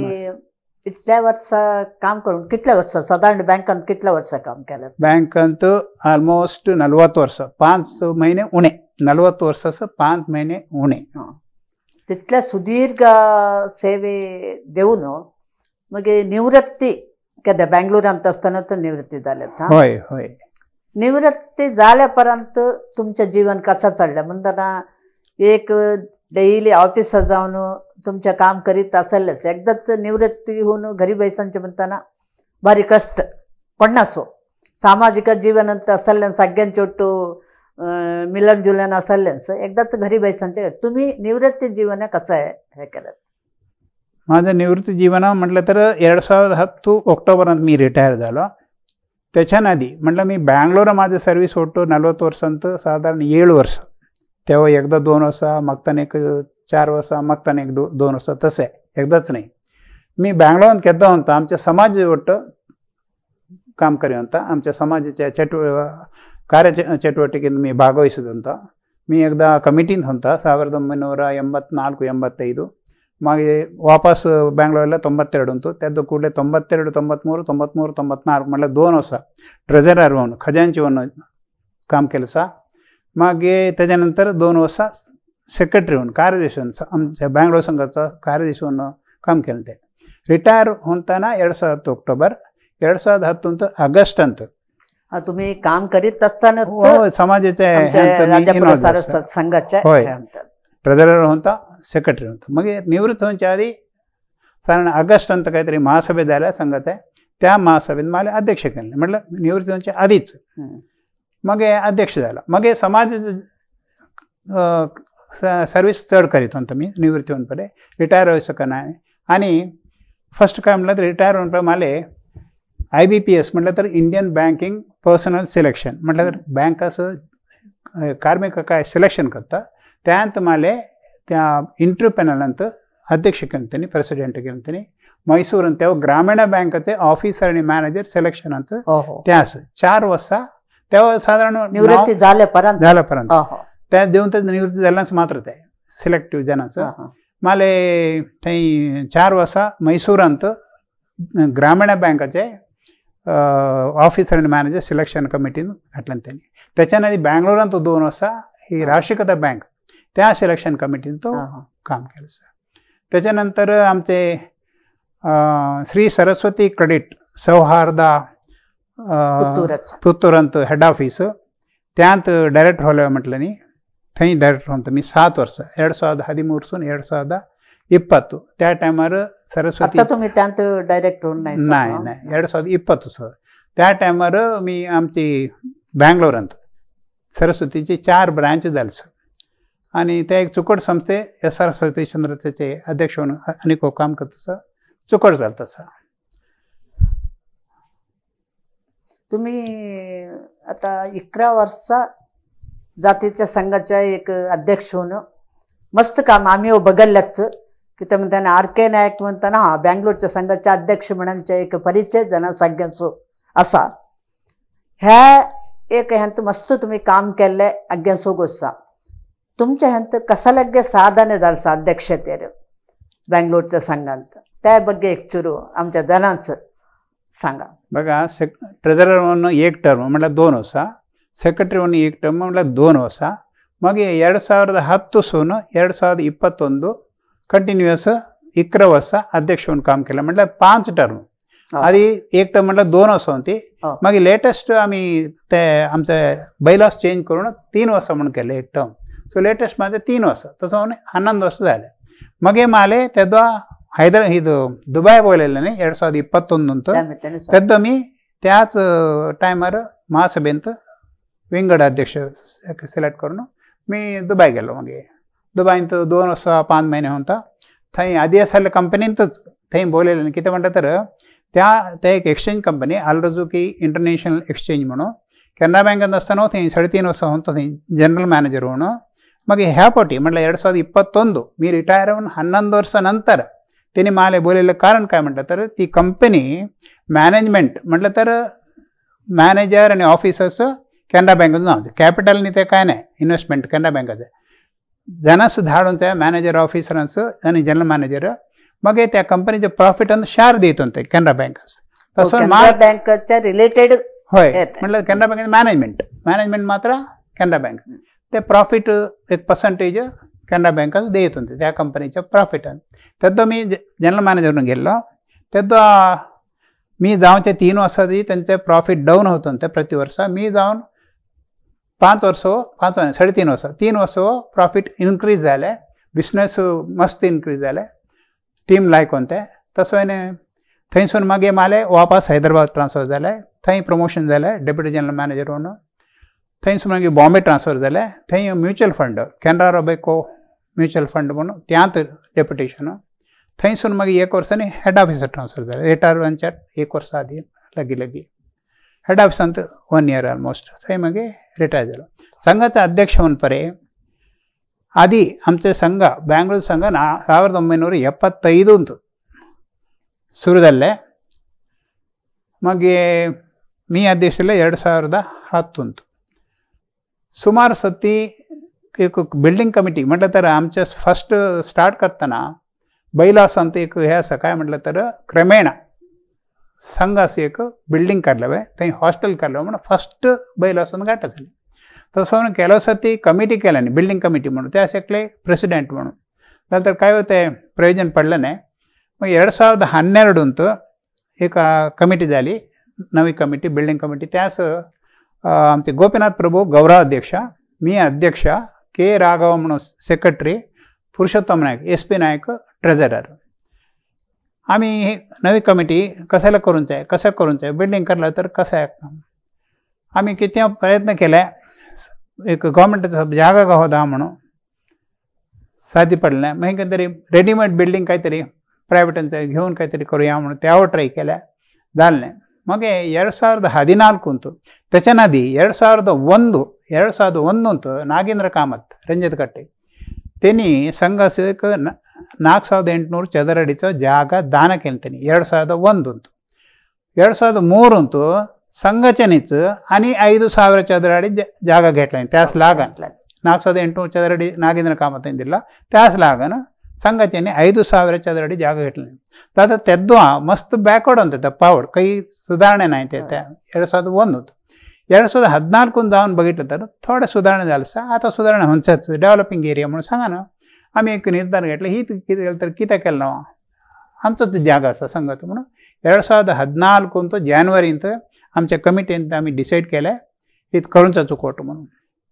इतल्या वर्सां काम करून कितल्या वर्सां सादारण बँकांत कितल्या वर्सां काम केलें? बँकांत ऑलमोस्ट 40 वर्सां 5 महिने उणे 40 वर्सां 5 महिने उणे. तितल्या सुदीर्घ सेवे देवन मागीर निवृत्ती केन्ना बँगलोरांत आसतना निवृत्ती जाले? हय हय. निवृत्ती जाल्या उपरांत तुमचें जीवन कशें चल्लें म्हणटना एक डेली ऑफिसां जावन तुमचें काम करीत आसलेंच एकदांच निवृत्ती होऊन घरी बैसांचे म्हणटना भारी कष्ट पडनासो सामाजिक जीवनांत आसल्यान सगळ्यांचे ಒಟ್ಟು मिलन जुलन आसलेंच एकदाच घरी बैसांचे तुम्ही निवृत्ती जीवन कसं हे केलं? माझं निवृत्ती जीवन म्हटलं तर 2010 ऑक्टोबरांत मी रिटायर झालो. त्याच्या आधी म्हटलं मी बँगलोर माझं सर्वीस ಒಟ್ಟು 40 वर्सांत साधारण 7 वर्ष तेव्हा एकदा 2 वर्सां मागताना एक 4 वर्सां मागताना एक 2 वर्सां तशें एकदाच नाही. मी बँगलोरांत केद्दां होता आमच्या समाज ಒಟ್ಟು काम करी होता आमच्या समाजाच्या कार्य चटुवटिकेत मी ಭಾಗವಹಿಸಿದಂತ मी एकदा कमिटींत होता 1984 85 मागीर वापस बँगलोरला 92 ಉಂಟು तेद्दो ಕೂಡಲೇ 92 93 93 94 म्हटल्यार 2 वर्सां ट्रेजरर म्हणून खजांची म्हणून काम केलें आसा. मागीर तेच्या नंतर 2 वर्सां सेक्रेटरी म्हणून कार्यदर्शी आमच्या बँगलोर संघाचा कार्यदर्शी म्हणून काम केलें. ते रिटायर होताना 2010 ऑक्टोबर 2010 ऑगस्ट अंत तुम्ही काम करीत असताना समाजाचे संघाचे. होय. ट्रेजरर होता, सेक्रेटरी होता. मागीर निवृत्त होवच्या आदी साधारण ऑगस्ट अंत काहीतरी महासभे जाल्या संघाचे, त्या महासभेत मला अध्यक्ष केले, म्हटलं निवृत्त होवच्या आधीच मागीर अध्यक्ष जालो. मागीर समाज सर्वीस चड करीत होता मी निवृत्ती होवन परे रिटायर होय शकना. आनी फर्स्ट काय म्हटलं तर रिटायर होवन पळय माले IBPS म्हटलं तर इंडियन बँकिंग पर्सनल सिलेक्शन म्हटलं तर बँकाचं कार्मिक काय सिलेक्शन करता, त्यांत माले त्या इंटरव्यू पॅनलांत अध्यक्ष केलं, प्रेसिडेंट केलं. मैसूर तेव्हा ग्रामीण बँकेचे ऑफिसर आणि मॅनेजर सिलेक्शन अंत त्या 4 वर्षा तेव्हा साधारण निवृत्ती झाल्यापर्यंत त्या देऊन ते निवृत्ती झाल्याच मात्र ते सिलेक्टिव्ह जनाचं माले थंय 4 वर्षा मैसूरांत ग्रामीण बँकाचे ऑफिसर आणि मॅनेजर सिलेक्शन कमिटीन घातल्यान त्यांनी. त्याच्या आधी बँगलोरांत 2 वर्षा ही राष्ट्रीयकृत बँक त्या सिलेक्शन कमिटीन तो काम केलं सर. त्याच्यानंतर आमचे श्री सरस्वती क्रेडिट सौहार्द पुत्तूरांत हेड ऑफिस त्यांत डायरेक्टर होले म्हटलं न्ही, थंय डायरेक्टर होता मी 7 वर्ष, 2013 2020 त्या टायमार सरस्वती. तुम्ही त्यांत डायरेक्टर नाही? नाही नाही, 2020 सर. त्या टायमार मी आमची बँगलोरांत सरस्वतीचे 4 ब्रांच जाले सर. आणि त्या एक चुकट संस्थे SR Satishchandra त्याचे अध्यक्ष म्हणून अनेक काम करतो सर, चुकट जाता सर. तुम्ही आता 11 वर्षा जातीच्या संघाच्या एक अध्यक्ष होणं मस्त काम आम्ही बघल्ल्याच की ते म्हणताना RK Naik म्हणताना हा बँगलोरच्या संघाच्या अध्यक्ष म्हणांचे एक परिचय जना सगळ्यांचो असा ह्या एक ह्यांत मस्त तुम्ही काम केल्ले अग्यांसो गोसा. तुमच्या ह्यांत कसा साधने झालं अध्यक्षतेर बँगलोरच्या संघांत, त्या ಬಗ್ಗೆ एक चुरू आमच्या जनांचं सांगा. बघा, ट्रेजरर म्हणून 1 टर्म म्हटल्यार 2 वर्सां, सेक्रेटरी म्हणून 1 टर्म म्हटल्यार 2 वर्सां, मागीर 2010 सून 2021 कंटिन्युअस 11 वर्सां अध्यक्ष म्हणून काम केलं, म्हटल्यार 5 टर्म. आधी 1 टर्म म्हटल्यार 2 वर्सां होती. मागीर लेटेस्ट आमी ते आमचे बायलॉज चेंज करून 3 वर्सां म्हणून केले 1 टर्म. सो लेटेस्ट माझे 3 वर्सां, तसो 11 वर्सां जाले. मागीर माले तेद्वा ಇದು ದುಬೈ ಬೋಲೆಲ್ಲನೆ 2021 ಅಂತ ತೆದ್ದು ಮೀ त्याच टायमार महासभेंत विंगड अध्यक्ष सिलेक्ट करून मी दुबय गेलो. मागीर दुबयंत 2 वर्सां 5 महिने होता. थंय आदी आसले कंपनींतच थंय बोलयलें कितें म्हणटा तर त्या ते एक exchange company Al Rasooqi international exchange म्हणून केनरा बँकेंत आसतना थंय 3.5 वर्सां होता थंय जनरल मॅनेजर म्हणून. मागीर ह्या फावटी म्हटल्यार 2021 मी रिटायर होऊन 11 वर्सां नंतर तेणी माले बोलयलें कारण काय म्हटलं तर ती कंपनी मॅनेजमेंट म्हटलं तर मॅनेजर आनी ऑफिसर्स केनरा बँकेन ना, कॅपिटल न्ही ते काय नाही, इन्व्हेस्टमेंट केनरा बँकाचें जनास धाडून ते मॅनेजर ऑफिसरांस आनी जनरल मॅनेजर मागीर त्या कंपनीचे प्रॉफिटान शेअर दित ते केनरा बँक. तसो केनरा बँकेच्या रिलेटेड हय म्हटल्यार केनरा बँकेचे मॅनेजमेंट, मॅनेजमेंट मात्र केनरा बँक ते प्रॉफिट एक पर्संटेज केनरा बँकाच दित होते त्या कंपनीच्या प्रॉफिटान. तेद्दो मी जनरल मॅनेजर म्हणून गेल्लो तेद्दो मी जावचे 3 वर्सां तेंचे प्रॉफिट डावन होत होते प्रति वर्सा. मी जावन 5 वर्सां 5 3.5 वर्सां 3 वर्सां प्रॉफिट इनक्रीज जाले, बिजनेस मस्त इनक्रीज जाले, टीम लायक होते. तसो हांवें थंयसून मागीर माले वापस हैदराबाद ट्रान्सफर जाले, थंय प्रमोशन जालें डेप्युटी जनरल मॅनेजर म्हणून. थंयसून मागीर बॉम्बे ट्रान्सफर जाले, थंय mutual fund Canara Robeco mutual fund म्हणून त्यांत डेप्युटेशन. थंयसून मागीर 1 वर्सांनी हेड ऑफिसर ट्रान्सफर जालें, रिटायर जावच्या 1 वर्सा आदी लागीं लागीं हेड ऑफिसांत 1 इयर ऑलमोस्ट थंय मागीर रिटायर जालो. संघाचे अध्यक्ष म्हणून परे आदी आमचे संघ बँगलोर संघ 1975 सुरू जाल्ले. मागीर मी अध्यक्ष जाले 2010. सुमार सती एक बिल्डिंग कमिटी म्हटलं तर आमचे फर्स्ट स्टार्ट करतना बैलासांत एक हे आसा काय म्हटलं तर क्रमेण संघ असे एक बिल्डिंग काडलें थंय हॉस्टेल काडलें म्हणून फर्स्ट बैलासान गाठ जालें. तसो म्हणून केलो ती कमिटी केल्या न्ही बिल्डिंग कमिटी म्हणून ते आसले प्रेसिडेंट म्हणून जाल्यार तर काय तें प्रयोजन पडलें न्ही. मागीर 2012 एक कमिटी जाली नवी कमिटी बिल्डिंग कमिटी. त्यास आमचे गोपीनाथ प्रभू गौरव अध्यक्ष, मी अध्यक्ष, के राघव म्हणून secretary, Purushottam Naik S P Naik treasurer. आम्ही नवी कमिटी कशाला करूंच आहे, कसं करूंच आहे, बिल्डिंग करलं तर कसं आहे. आम्ही किती प्रयत्न केला एक गव्हर्मेंटचा जागा गावदा म्हणून साधी पडलं नाही. मग काहीतरी रेडीमेड बिल्डिंग काहीतरी प्रायव्हेटांचं घेऊन काहीतरी करूया म्हणून त्यावर ट्राय केल्या, झालं नाही. मग 2014 ಅಂತು त्याच्यानादी 2001 ಅಂತು ನಾಗೇಂದ್ರ ಕಾಮತ್ ರಂಜಿತ್ ಕಟ್ಟೆ त्यांनी संघाचं एक 4800 चदर अडीचं जागा दान केलं 2001 ಅಂತು. 2003 ಅಂತು संघाच्यानीच आणि 5000 चदर अडी जागा घेतला त्यास लागन 4800 चदर अडी नागेंद्र कामत दिला त्यास लागन संघाच्याने 5000 चदर अडी जागा घेतली. आता तेद्वा मस्त बॅकवर्ड होते त्या पावड काही सुधारणा नाही ते त्या 2001 होतं. 2014 जाऊन बघितलं तर थोडं सुधारणा झालं आता सुधारणा होऊनच डेव्हलपिंग एरिया म्हणून सांगा ना. आम्ही एक निर्धार घेतला ही केलं तर किती केलं ना आमचंच जागा असा संघाचं म्हणून 2014 जानेवारींत आमच्या कमिटीन आम्ही डिसाईड केलं हे करूंचा चुकवतो म्हणून.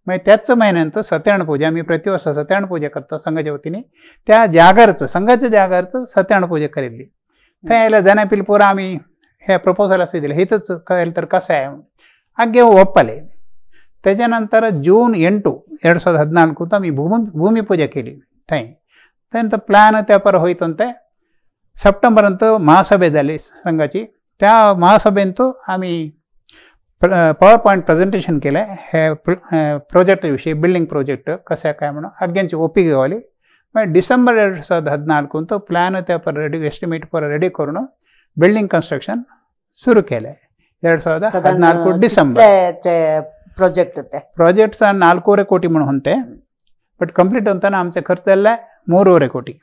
मग त्याच महिन्यांत सत्यनारायण पूजा आम्ही प्रतिवर्ष सत्यनारायण पूजा करतो संघाच्या वतीने त्या जागरचं संघाच्या जागरचं सत्यनारायण पूजा करेली. थंय आयल्या जाण्या पिल पुरा आम्ही हे प्रपोजल असं दिलं हेच कळेल तर कसं आहे आगे ಒಪ್ಪಲೆ. त्याच्यानंतर जून 8 2014 आम्ही भूमिपूजा केली थंय. त्यानंतर प्लॅन त्यापर होईत ते सप्टेंबरांत महासभे झाली संघाची. त्या महासभेंत आम्ही पॉवर पॉईंट प्रेझेंटेशन केलं हे प्रोजेक्टविषयी बिल्डिंग प्रोजेक्ट कसं काय म्हणून आज्ञांची ओपी घेवली. मग डिसेंबर 2014 प्लॅन त्यापर रेडी एस्टिमेट पर रेडी करून बिल्डिंग कन्स्ट्रक्शन सुरू केलं 2014 डिसेंबर. प्रोजेक्ट प्रोजेक्टचा 4.25 कोटी म्हणून होते बट कंप्लीट होताना आमचे खर्च झाला 3.25 कोटी.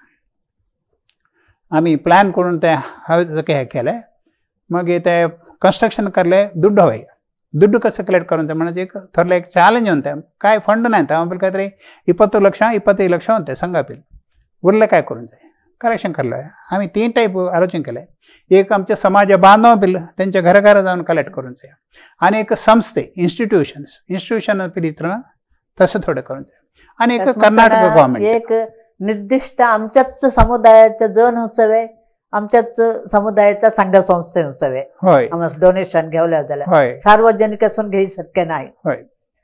आम्ही प्लॅन करून ते हवे हे केलं. मग ते कन्स्ट्रक्शन करले दुड्ड हवे दुड्ड कसं कलेक्ट करून म्हणजे एक थोडं एक चॅलेंज होतं काय फंड नाही आम्हाला काहीतरी 20 लक्ष 25 लक्ष होते संघापील उरलं काय करून जाय कलेक्शन करलं. आम्ही 3 टाईप आलोचन केलं. एक आमच्या समाज बांधव बिल त्यांच्या घराघरा जाऊन कलेक्ट करून जाय आणि एक संस्थे इन्स्टिट्यूशन्स इन्स्टिट्यूशन बिल इतर तसं थोडं करून जाय आणि एक कर्नाटक गव्हर्नमेंट एक निर्दिष्ट आमच्याच समुदायाचं जण उत्सव आमच्याच समुदायाचा संघ संस्थे उत्सव आहे डोनेशन घेवलं जाल्यार सार्वजनिक असून घेई शक्य नाही. होय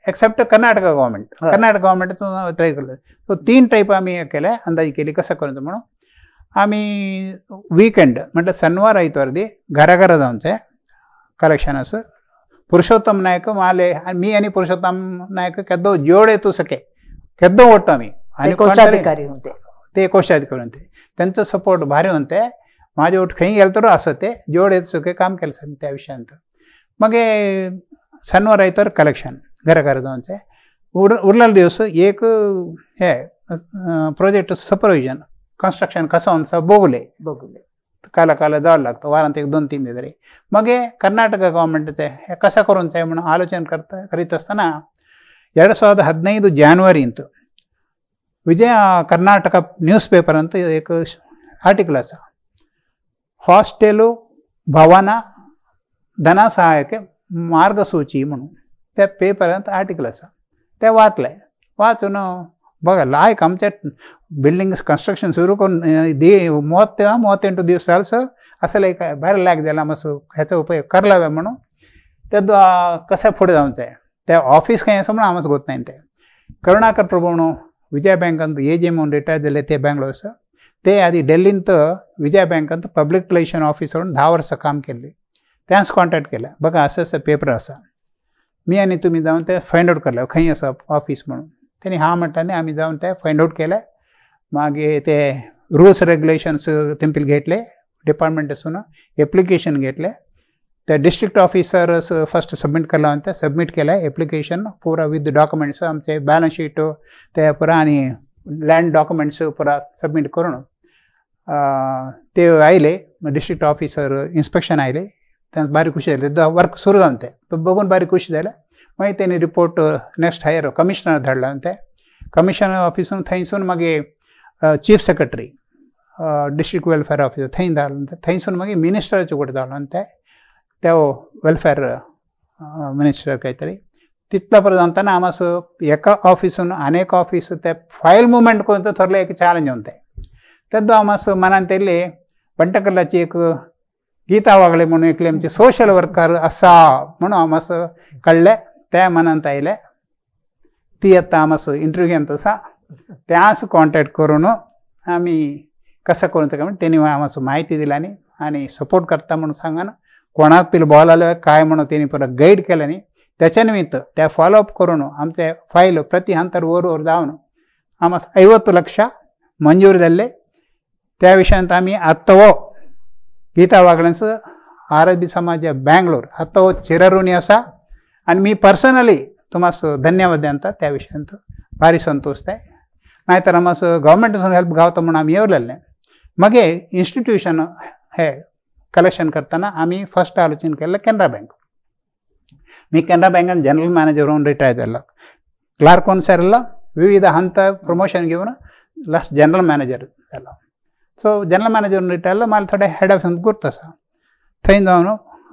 except Karnataka government Karnataka government try केलं. सो 3 टाईप आम्ही केलं अंदाज केली कसं करून म्हणून. आम्ही वीकेंड म्हटलं शनिवार आयतवार दी घराघरा जाऊनचे कलेक्शन असं पुरुषोत्तम नायक माले मी आणि पुरुषोत्तम नायक केदो जोड येतो सके केदो ओटतो आम्ही आणि कोशाधिकारी होते ते कोशाधिकारी होते त्यांचं सपोर्ट भारी होते. माझे ओट खंय गेले तर असं ते जोड येत सुके काम केलं सर त्या विषयांत. मग शनिवार आयतवार कलेक्शन घराघरा जाऊनचे उरलेले दिवस एक हे प्रोजेक्ट सुपरविजन कन्स्ट्रक्शन कसं होऊन बघले बघले काला काला जावं लागतं वारांत 1 2 3 तरी. मग हे कर्नाटक गव्हर्नमेंटचे हे कसं करून आहे म्हणून आलोचन करीत असताना 2015 जानेवारींत विजय कर्नाटक न्यूज पेपर अंत एक आर्टिकल असा हॉस्टेलू भवन धन सहाय्यके मार्गसूची म्हणून त्या पेपरांत आर्टिकल असा ते वाचलंय. वाचून बघा लायक आमच्या बिल्डिंग कन्स्ट्रक्शन सुरू करून 38 दिवस झालं सर असं लायक भारी लायक झाला मस्त ह्याचा उपयोग करला म्हणून त्या कसं पुढे जाऊनचं आहे त्या ऑफिस काही असं म्हणून आमच होत नाही. ते करुणाकर प्रभू म्हणून विजय बँक अंत ए जे म्हणून रिटायर झाले ते बँगलोर सर ते आधी ಡೆಲ್ಲಿಂತ विजय बँक अंत पब्लिक रिलेशन ऑफिसर म्हणून 10 वर्ष काम केले. त्यांस कॉन्टॅक्ट केला बघा असं असं पेपर असा मी आणि तुम्ही जाऊन ते फायंड आउट करलं खंय असं ऑफिस म्हणून. त्यांनी हा म्हटल्याने आम्ही जाऊन ते फायंड आउट केलं. मागे ते रूल्स रेग्युलेशन्स तेंपील घेतले डिपार्टमेंटासून एप्लिकेशन घेतले त्या डिस्ट्रिक्ट ऑफिसर फर्स्ट सबमिट करला होता सबमिट केलं एप्लिकेशन पुरा विथ डॉक्युमेंट्स आमचे बॅलन्स शीट ते पुरा आणि लँड डॉक्युमेंट्स पुरा सबमिट करून ते आयले. डिस्ट्रिक्ट ऑफिसर इन्स्पेक्शन आयले त्यांना भारी खुशी झाली वर्क सुरू जावन ते बघून भारी खुशी झाले. मागीर तेणी रिपोर्ट नेक्स्ट हायर कमिशनर धाडला ते कमिशनर ऑफिसून थंयसून मागीर chief secretary district welfare officer थंय धाडलो थंयसून मागीर मिनिस्टराचे कडेन धाडलो ते त्या वेलफेअर मिनिस्टर काहीतरी तितलो पर्यंत जातना आमस एका ऑफिसून अनेक ऑफिस ते फायल मुवमेंट करून थोडले एक चॅलेंज होते. तेद्दो आमस मनांत येयले बंटकल्लाची एक गीता वागळे म्हणून एकले आमचे सोशल वर्कर आसा म्हणून आमस कळ्ळे, त्या मनांत आयले. ती आतां आमस इंटरव्यू घेवन आसा त्यास कॉन्टॅक्ट करून आमी कसं करून ते काय तेणी आमस माहिती दिली न्ही आनी सपोर्ट करता म्हणून सांगा कोणाक पिल बॉल आलो काय म्हणून तेणी परत गायड केलें न्ही. त्याच्या निमित्त त्या फॉलोअप करून आमचे फायल प्रति हंतर वर वर जावन आमस 50 लक्ष मंजूर जाल्ले. त्या विशयांत आमी आत्तवो गीता वागळ्यांचो आर.एस.बी. समाज बँगलोर आत्तवो चिरऋणी आसा आनी मी पर्सनली तुमास धन्यवाद दिता. त्या विशयांत भारी संतोष जाय. नाहीतर आमस गव्हर्मेंटसून हेल्प गावता म्हणून आमी येवलेले. मगे इन्स्टिट्यूशन हे कलेक्शन करताना आमी फर्स्ट आलोचन केल्लें कॅनरा बँक. मी कॅनरा बँकान जनरल मॅनेजर होऊन रिटायर जाल्लो, क्लार्क होऊन सेरलो, विविध हंत प्रमोशन घेवन लास्ट जनरल मॅनेजर जालो. सो जनरल मॅनेजर होऊन रिटायर जालो, म्हाका थोडे हेड ऑफिसान गुर्त आसा, थंय जावन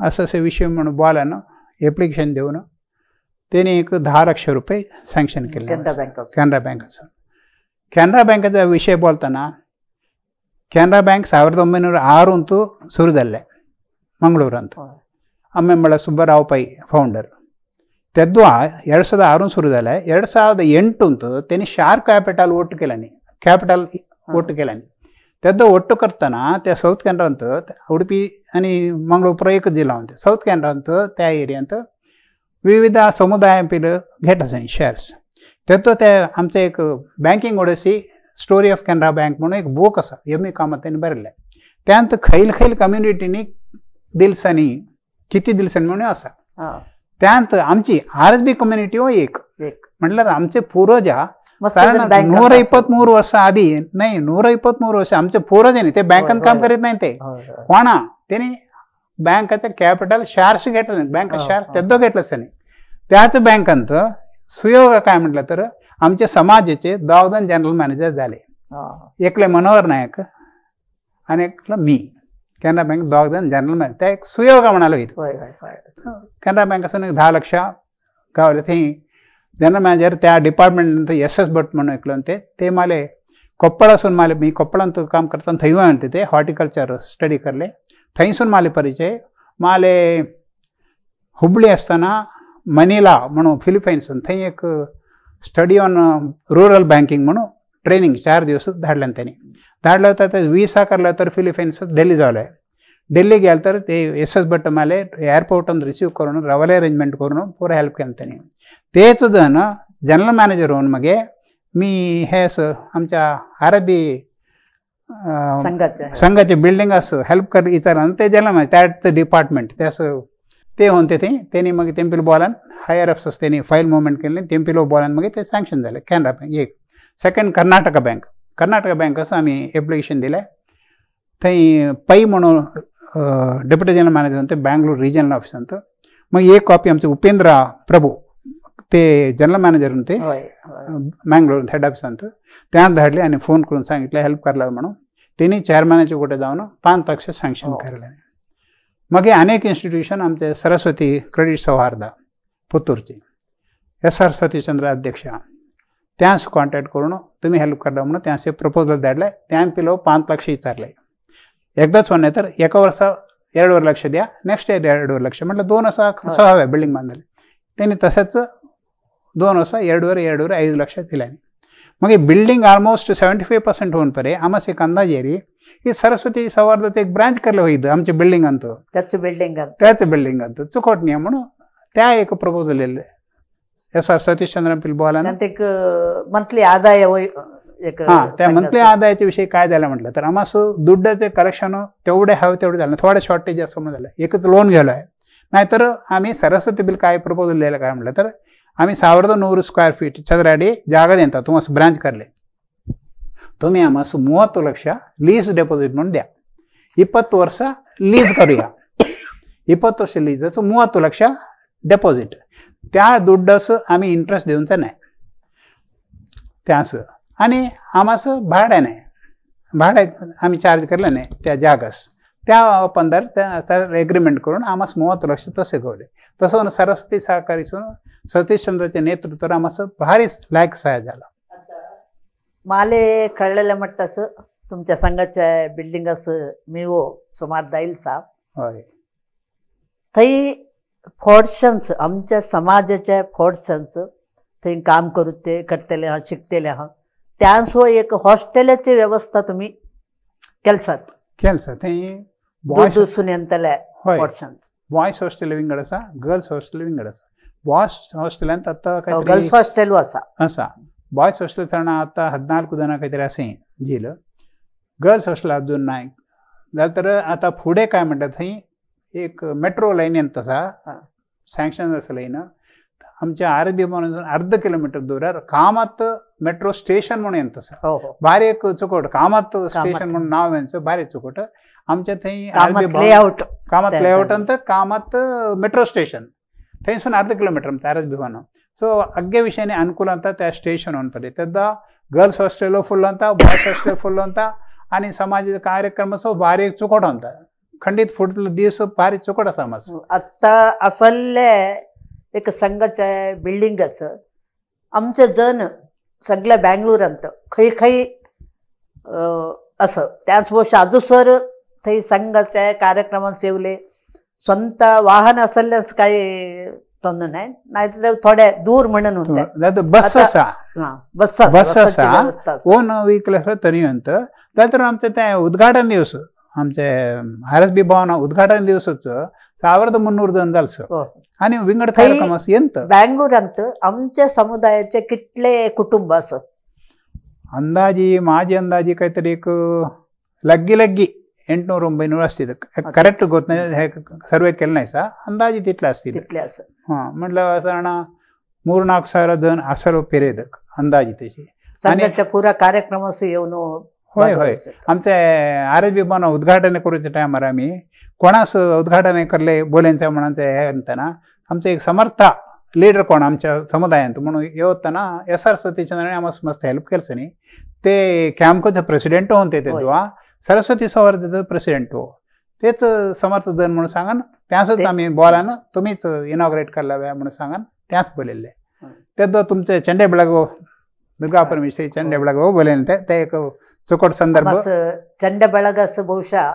असं अशें विशय म्हणून बॉलान एप्लिकेशन दिवन तेणी एक 10 लक्ष रुपये सँक्शन केले कॅनरा बँकासून. कॅनरा बँकाचा विशय बोलताना कॅनरा बँक 1906 ಅಂತೂ ಸುರು जाल्लें ಮಂಗಳೂರಂತ. ಅಮ್ಮೆಂಬಳ ಸುಬ್ಬರಾವ್ ಪೈ ಫೌಂಡರ್. तेद्वा 2006 सुरू जालें. 2008 अंतू तेणी शार्क कॅपिटल ಒಟ್ಟು केल्यानी, कॅपिटल ಒಟ್ಟು केल्यानी. तेद्दो ಒಟ್ಟು करतना त्या साऊथ कॅनरांत उडपी आनी मंगळूर पुरो एकच जिल्हा होते. साऊथ कॅनरांत त्या एरियांत विविध समुदाय पील घेत आसा शेअर्स. तेद्दो ते आमचे एक banking odyssey story of Canara bank म्हणून एक बूक आसा, एम.ई. कामत त्यांनी बरयल्लें. त्यांत खैल खैल कम्युनिटीनी दिलसांनी किती दिलसांनी म्हणून आसा. त्यांत आमची आर.एस.बी. कम्युनिटी हो एक म्हटल्यार आमचे पूर्वजा 123 वर्ष आधी नाही 123 वर्ष आमचे पूर्वज न्ही ते बँकान काम करीत नाही. ते कोणा तेणी बँकाचे कॅपिटल शेअर्स घेतले नाही, बँक शेअर्स तेद्दो घेतले न्ही. त्याच बँकांत सुयोग काय म्हटलं तर आमचे समाजाचे 2 जनरल मॅनेजर झाले, एकले मनोहर नायक आणि एकलं मी. कॅनरा बँक 2 जनरल मॅनेजर त्या एक सुयोग म्हणालो इथं. कॅनरा बँक आसून एक 10 लक्ष गावले. थंय जनरल मॅनेजर त्या डिपार्टमेंट एस.एस. भट म्हणून एकलो ते ते माले कोप्पळासून माले मी कोप्पळांत काम करताना थंय म्हणते ते हॉर्टिकल्चर स्टडी करले, थंयसून माले परिचय. माले हुबळी आसतना मनिला म्हणून फिलिपायन्सून थंय एक स्टडी ऑन रुरल बँकिंग म्हणून ट्रेनिंग 4 दिवस धाडल्यान त्यांनी. धाडलं तर ते विसा करलं तर फिलिपायन्स दिल्ली जावले. दिल्ली गेलं तर ते एस.एस. भट माले एअरपोर्टान रिसीव करून रवले अरेंजमेंट करून पुरा हेल्प केलं त्यांनी. तेच जण जनरल मॅनेजर होऊन मगे मी हे असं आमच्या आर.एस.बी. संघाचे बिल्डिंग असं हेल्प कर विचारलं ते जनरल मॅनेजर त्याच डिपार्टमेंट ते असं ते होते ते त्यांनी मग तेंपिलो बॉलान हायर अप्स त्यांनी फाईल मुवमेंट केली, तेंपिलो बॉलान मग ते सँक्शन झाले कॅनरा बँक एक. Second Karnataka bank. Karnataka bank असं आम्ही एप्लिकेशन दिलें. थंय पै म्हणून डेप्युटी जनरल मॅनेजर होते बँगलोर रिजनल ऑफिसांत. मग एक कॉपी आमचे उपेंद्र प्रभू ते जनरल मॅनेजर होते मँगलोर हेड ऑफिसांत, त्यात धाडले आणि फोन करून सांगितलं हेल्प करला म्हणून. त्यांनी चेअरमॅनाचे कुठे जाऊन 5 लक्ष सँक्शन केले. मग हे अनेक इन्स्टिट्यूशन आमचे सरस्वती क्रेडिट सौहार्द पुत्तूरचे एस.आर. सतीशचंद्र अध्यक्ष त्यास कॉन्टॅक्ट करून तुम्ही हेल्प करा म्हणून त्याचे प्रपोजल धाडले. त्या पिलो 5 लक्ष विचारले. एकदाच नाही तर एका वर्षा 2.5 लक्ष द्या, नेक्स्ट इयर 2.5 लक्ष, म्हटलं 2 वर्ष कसं हवं बिल्डिंग बांधायला. त्यांनी तसंच 2 वर्ष 2.5 2.5 5 लक्ष दिले. मग बिल्डिंग ऑलमोस्ट 75% होऊन परे आमस एक अंदाज येरी ही सरस्वती सौहार्दाचं एक ब्रांच करलं होईल आमचे बिल्डिंग अंत त्याच बिल्डिंग त्याच बिल्डिंग अंत चुकट नाही म्हणून त्या एक प्रपोजल येले एस.आर. सतीशचंद्र पिल बॉलान. एक मंथली आदाय हां, त्या मंथली आदायाच्या विषयी काय झालं म्हटलं तर आम्हाला दुड्डाचे कलेक्शन तेवढे हवे तेवढे झालं, थोडं शॉर्टेज असं म्हणून झालं. एकच लोन गेलो आहे. नाहीतर आम्ही सरस्वती बिल काय प्रपोजल दिलं काय म्हटलं तर आम्ही 1100 स्क्वेअर फीट चदर अडी जागा देता तुम्हाला ब्रांच करले, तुम्ही आम्हाला 30 लक्ष लीज डिपॉझिट म्हणून द्या, 20 वर्ष लीज करूया, 20 वर्ष लीजचं 30 लक्ष डिपॉझिट, त्या दुड्डाचं आम्ही इंटरेस्ट देऊनच नाही त्याचं, आणि आम्हाला भाडं नाही, भाडं आम्ही चार्ज केलं नाही त्या जागास, त्या पंदर त्या एग्रीमेंट करून आम्हास 30 लक्ष तसे गवले. तसं सरस्वती सहकारीसून सतीश चंद्राच्या नेतृत्वावर आम्हास भारीच लायक सहाय्य झाला. माले कळलेलं म्हटलं तुमच्या संघाच्या बिल्डिंग असं मी हो सुमार दाईल साहेब. हय. थंय फोर्शन्स आमच्या समाजाच्या फोर्शन्स थंय काम करू ते करतले हा शिकतले हा त्यांसो एक हॉस्टेलाची व्यवस्था तुम्ही केलसात. केलसा थंय दूर येतले फोर्शन्स. बॉयज हॉस्टेल विंगड आसा, गर्ल्स हॉस्टेल विंगड आसा. बॉयज हॉस्टेलांत आतां काय गर्ल्स हॉस्टेल आसा. आसा. बॉयज हॉस्टेल सारण आतां 14 जणां काहीतरी असें झेल. गर्ल्स हॉस्टेल अजून नाही जाल्यार तर आतां फुडें काय म्हणटा थंय एक मेट्रो लायन येत आसा, सँक्शन आसा लायन. आमच्या आर बी म्हणून अर्ध किलोमीटर दूरार कामत मेट्रो स्टेशन म्हणून येत आसा. भारी एक चुकोट कामत स्टेशन म्हणून नाव यांचं भारी चुकोट. आमच्या थंय लेआउट कामत लेआउट अंत कामत मेट्रो स्टेशन थंयसून अर्ध किलोमीटर आमच्या आर एस बी भवन. सो अग्गे विशयाने अनुकूल ಅಂತ त्या स्टेशन अनपरी तेद्दा गर्ल्स हॉस्टेल फुल ಅಂತ, ಬಾಯ್ಸ್ ಹಾಸ್ಟೆಲ್ ಫುಲ್ ಅಂತ आणि समाजाचा कार्यक्रम असो भारी चुकोट ಅಂತ खंडीत फुडलो दीस भारी चुकोट आसा मातसो. आत्ता असले एक संघाच्या बिल्डिंगाचं आमचे जण सगळ्या बँगलोरांत खंय खंय असं त्याच वर्ष अजूसर थंय संघाच्या कार्यक्रमात सेवले स्वतः वाहन असल्यास काही ತೊಂದರೆ नाही, नाहीतर थोड्या दूर म्हणून होते. बस आसा, बस बस आसा, ओन व्हिकल आसलो तरी अंत. जाल्यार आमचें तें उद्घाटन दिवस आमचे आर एस बी भवन उद्घाटन दिवसच 1300 जण जालसो आणि विंगड कार्यक्रम येत. बँगलोरांत आमच्या समुदायाचे कितले कुटुंब असं अंदाजी माझी अंदाजी काहीतरी एक लग्गी लग्गी 800-900 असतील. करेक्ट गोत नाही, सर्वे केलं नाही सा, अंदाजी तितले असतील. हां म्हटलं साधारण 3-4 ಸಾವಿರ जण असलो पेरेदक अंदाजी तशी. संघाच्या पुरा कार्यक्रम असं येऊन. होय होय. आमचे आर एस बी भवन उद्घाटन करूच्या टायमार आमी कोणास उद्घाटन करले बोलेंचे म्हणून हे म्हणताना आमचे एक समर्थ लीडर कोण आमच्या समुदायांत म्हणून येवतना एस आर सतीश चंद्राने आम्हाला मस्त हेल्प केलं न्ही. ते कॅम्पचे प्रेसिडेंट होते तेव्हा सरस्वती सौहार्द प्रेसिडेंट हो तेच समर्थ जण म्हणून सांगा त्याच आम्ही बोला ना तुम्हीच इनॉग्रेट करला म्हणून सांगा त्याच बोलले. तेद्दा तुमचे चंडे बेळगो दुर्गा परमेश्वरी चंडे बेळगो बोलेन ते एक चुकोट संदर्भ. चंडे बेळगास ಬಹುಶಃ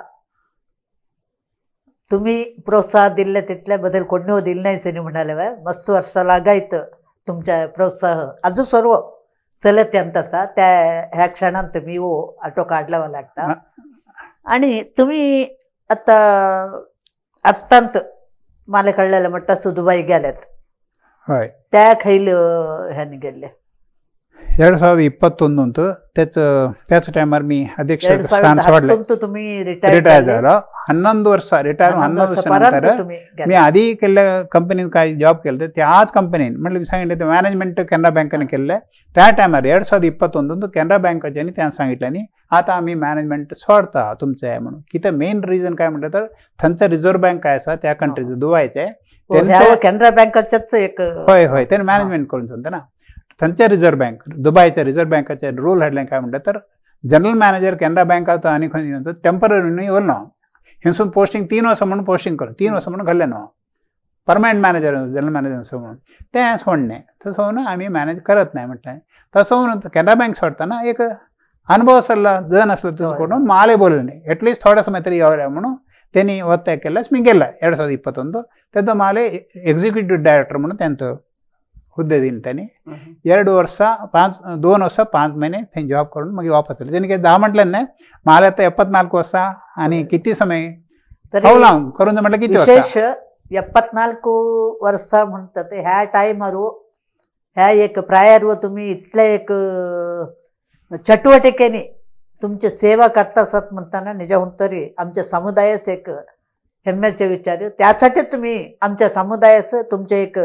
तुम्ही प्रोत्साह दिले तितल्या बदल कोणी दिले नाही म्हणाले मस्त वर्ष लागायत तुमच्या प्रोत्साह अजून सर्व चलत तसा त्या ह्या क्षणांत मी हो ऑटो काढलावा लागता. आणि तुम्ही आता आत्तांत मला कळलेलं म्हटलं दुबई गेल्यात. हय. त्या खैल ह्याने गेले 2021 अंत त्याच टायमार मी अध्यक्ष स्थान सोडले. तुम्ही रिटायर झालो 11 वर्ष रिटायर 11 वर्षानंतर मी आधी केल्ल्या कंपनीत काय जॉब केलं त्याच कंपनीन म्हटलं मी सांगितलं ते मॅनेजमेंट कॅनरा बँकेने केलेलं त्या टायमार 2021 कॅनरा बँकाच्यानी त्यांना सांगितलं न्ही आता आम्ही मॅनेजमेंट सोडता तुमचं आहे म्हणून. कितें मेन रिजन काय म्हटलं तर थंयचं रिझर्व्ह बँक काय आसा त्या कंट्रीचं दुबयचें कॅनरा बँकाचेच एक. हय हय तेणें मॅनेजमेंट करून सांगता ना थंयच्या रिझर्व्ह बँक दुबयच्या रिझर्व्ह बँकाचे रूल हाडले काय म्हणटा तर जनरल मॅनेजर कॅनरा बँकाचो आनी खंय टेंपररी न्हू येवलो ना हिंसून पोस्टिंग 3 वर्सां म्हणून पोस्टिंग करून 3 वर्सां म्हणून घाल्लें न्हू परमनंट मॅनेजर जनरल मॅनेजर असो म्हणून तें सोडणें तसो म्हणून आमी मॅनेज करत नाही म्हटलें. तसो म्हणून कॅनरा बँक सोडटना एक अनुभव आसलो जण आसलो तसो करून माले बोलले न्ही एटलिस्ट थोडो समय तरी येवया म्हणून तेणी ಒತ್ತಾಯ केल्यास मी गेला 2021 तेन्ना माले एक्झिक्युटिव्ह डायरेक्टर म्हणून त्यांचं हुद्दे दिले त्यांनी. 2 वर्ष 2 वर्ष 5 महिने थंय जॉब करून मागीर वापस येयले. तेणी कितें 10 म्हटलें न्हय माले आतां 74 वर्सां आनी किती समय हांव करून म्हटल्यार किती वर्सां विशेष 74 वर्सां म्हणटा ते ह्या टायमार ह्या एक प्रायार तुमी इतले एक चटुवटिकेनी तुमची सेवा करता आसात म्हणताना निजाहून तरी आमच्या समुदायाचं एक हेम्म्याचे विचार त्यासाठी तुम्ही आमच्या समुदायाचं तुमचे एक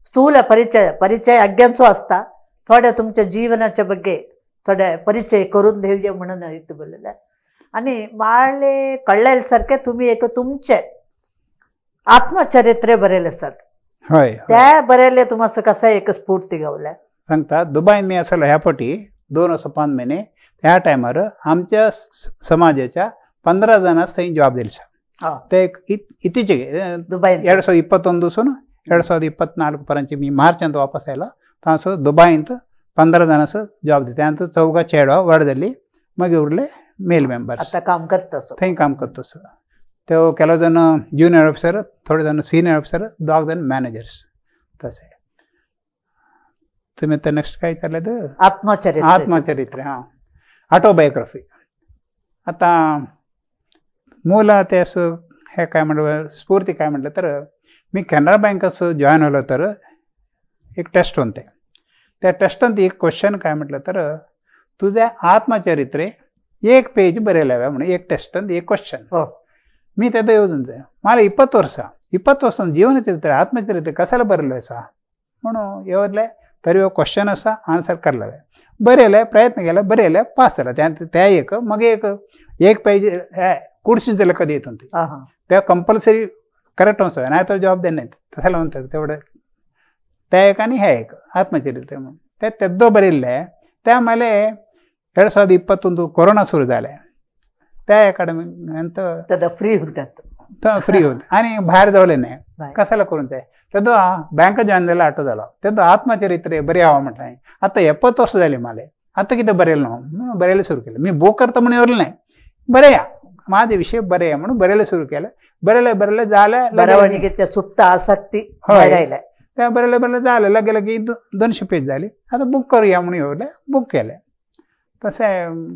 स्थूल परिचय परिचय अज्ञांचो असता थोड्या तुमच्या जीवनाच्या ಬಗ್ಗೆ थोड्या परिचय करून घेऊया म्हणून इथं बोललेलं. आणि माळे कळल्यासारखे तुम्ही एक तुमचे आत्मचरित्रे बरेले आसात. हय. त्या बरेले तुम्हाला कसं एक स्फूर्ती गावल्या सांगता. दुबईन मी आसलो ह्या फावटी 2 वर्सां 5 महिने त्या टायमार आमच्या समाजाच्या 15 ಜನ थंय जॉब दिली सा. ते ಇತ್ತೀಚೆಗೆ ದುಬೈ 2021 सून 2024 पर्यंत मी मार्चांत वापस आयलो तांसो दुबईंत 15 जणांचो जॉब दिता. त्यांत 14 चेडवा वर्डದಲ್ಲಿ मागीर उरले मेल मेंबर्स. आता काम करता थंय काम करता. ते ಕೆಲವು जण ज्युनियर ऑफिसर, थोडे जण सिनियर ऑफिसर, 2 जण मॅनेजर्स. तसे तुम्ही तर नेक्स्ट काय विचारलं? आत्मचरित्र. आत्मचरित्र, हां, ऑटोबायोग्राफी. आता मूल ते असं हे काय म्हणलं स्फूर्ती काय म्हटलं तर मी कॅनरा बँकाचं जॉईन झालो तर एक टेस्ट होते. त्या टेस्टांत एक क्वेश्चन काय म्हटलं तर तुझ्या आत्मचरित्रे एक पेज बरेलावे म्हणून एक टेस्टांत एक क्वेश्चन. मी तेदो येवजून जाय मला 20 वर्ष 20 वर्सां जीवन चरित्र आत्मचरित्र कशाला बरयलो आसा म्हणून येवजलें तरी हो क्वेश्चन आसा आन्सर करलें बरयलें प्रयत्न केला बरयलें पास जाला. त्या एक मागीर एक एक पेज कुडशींचे लेखा दित होती त्या कंपल्सरी करेक्ट वचो नाही तर जॉब देणार तसं म्हणतात तेवढं. त्या एक आणि हे एक आत्मचरित्र म्हणून ते तेद्दो बरयल्लें. त्या ಮೇಲೆ 2021 कोरोना सुरू जालें त्या अकॅडमी नंतर फ्री होतात फ्री होत आणि भायर जावले नाही कशाला करून ते तेदो बँक जॉईन जाल्यार ऑटो जालो. तेदो आत्मचरित्र बरें हांव म्हटलें आतां 70 वर्सां जालीं माले आतां कितें बरयलें न्हू म्हणून बरयलें सुरू केलें. मी बोक करता म्हणून येवरलें नाही बरया माझे विषय बरे म्हणून बरयलें सुरू केलें. बरयलें बरयलें जालें बरवणीचे सुप्त आसक्ती भायर आयल्या. त्या बरयलें बरयलें जालें लगे लगे 200 पेज जाली. आतां बूक करूया म्हणून येवरलें बूक केलें. तशें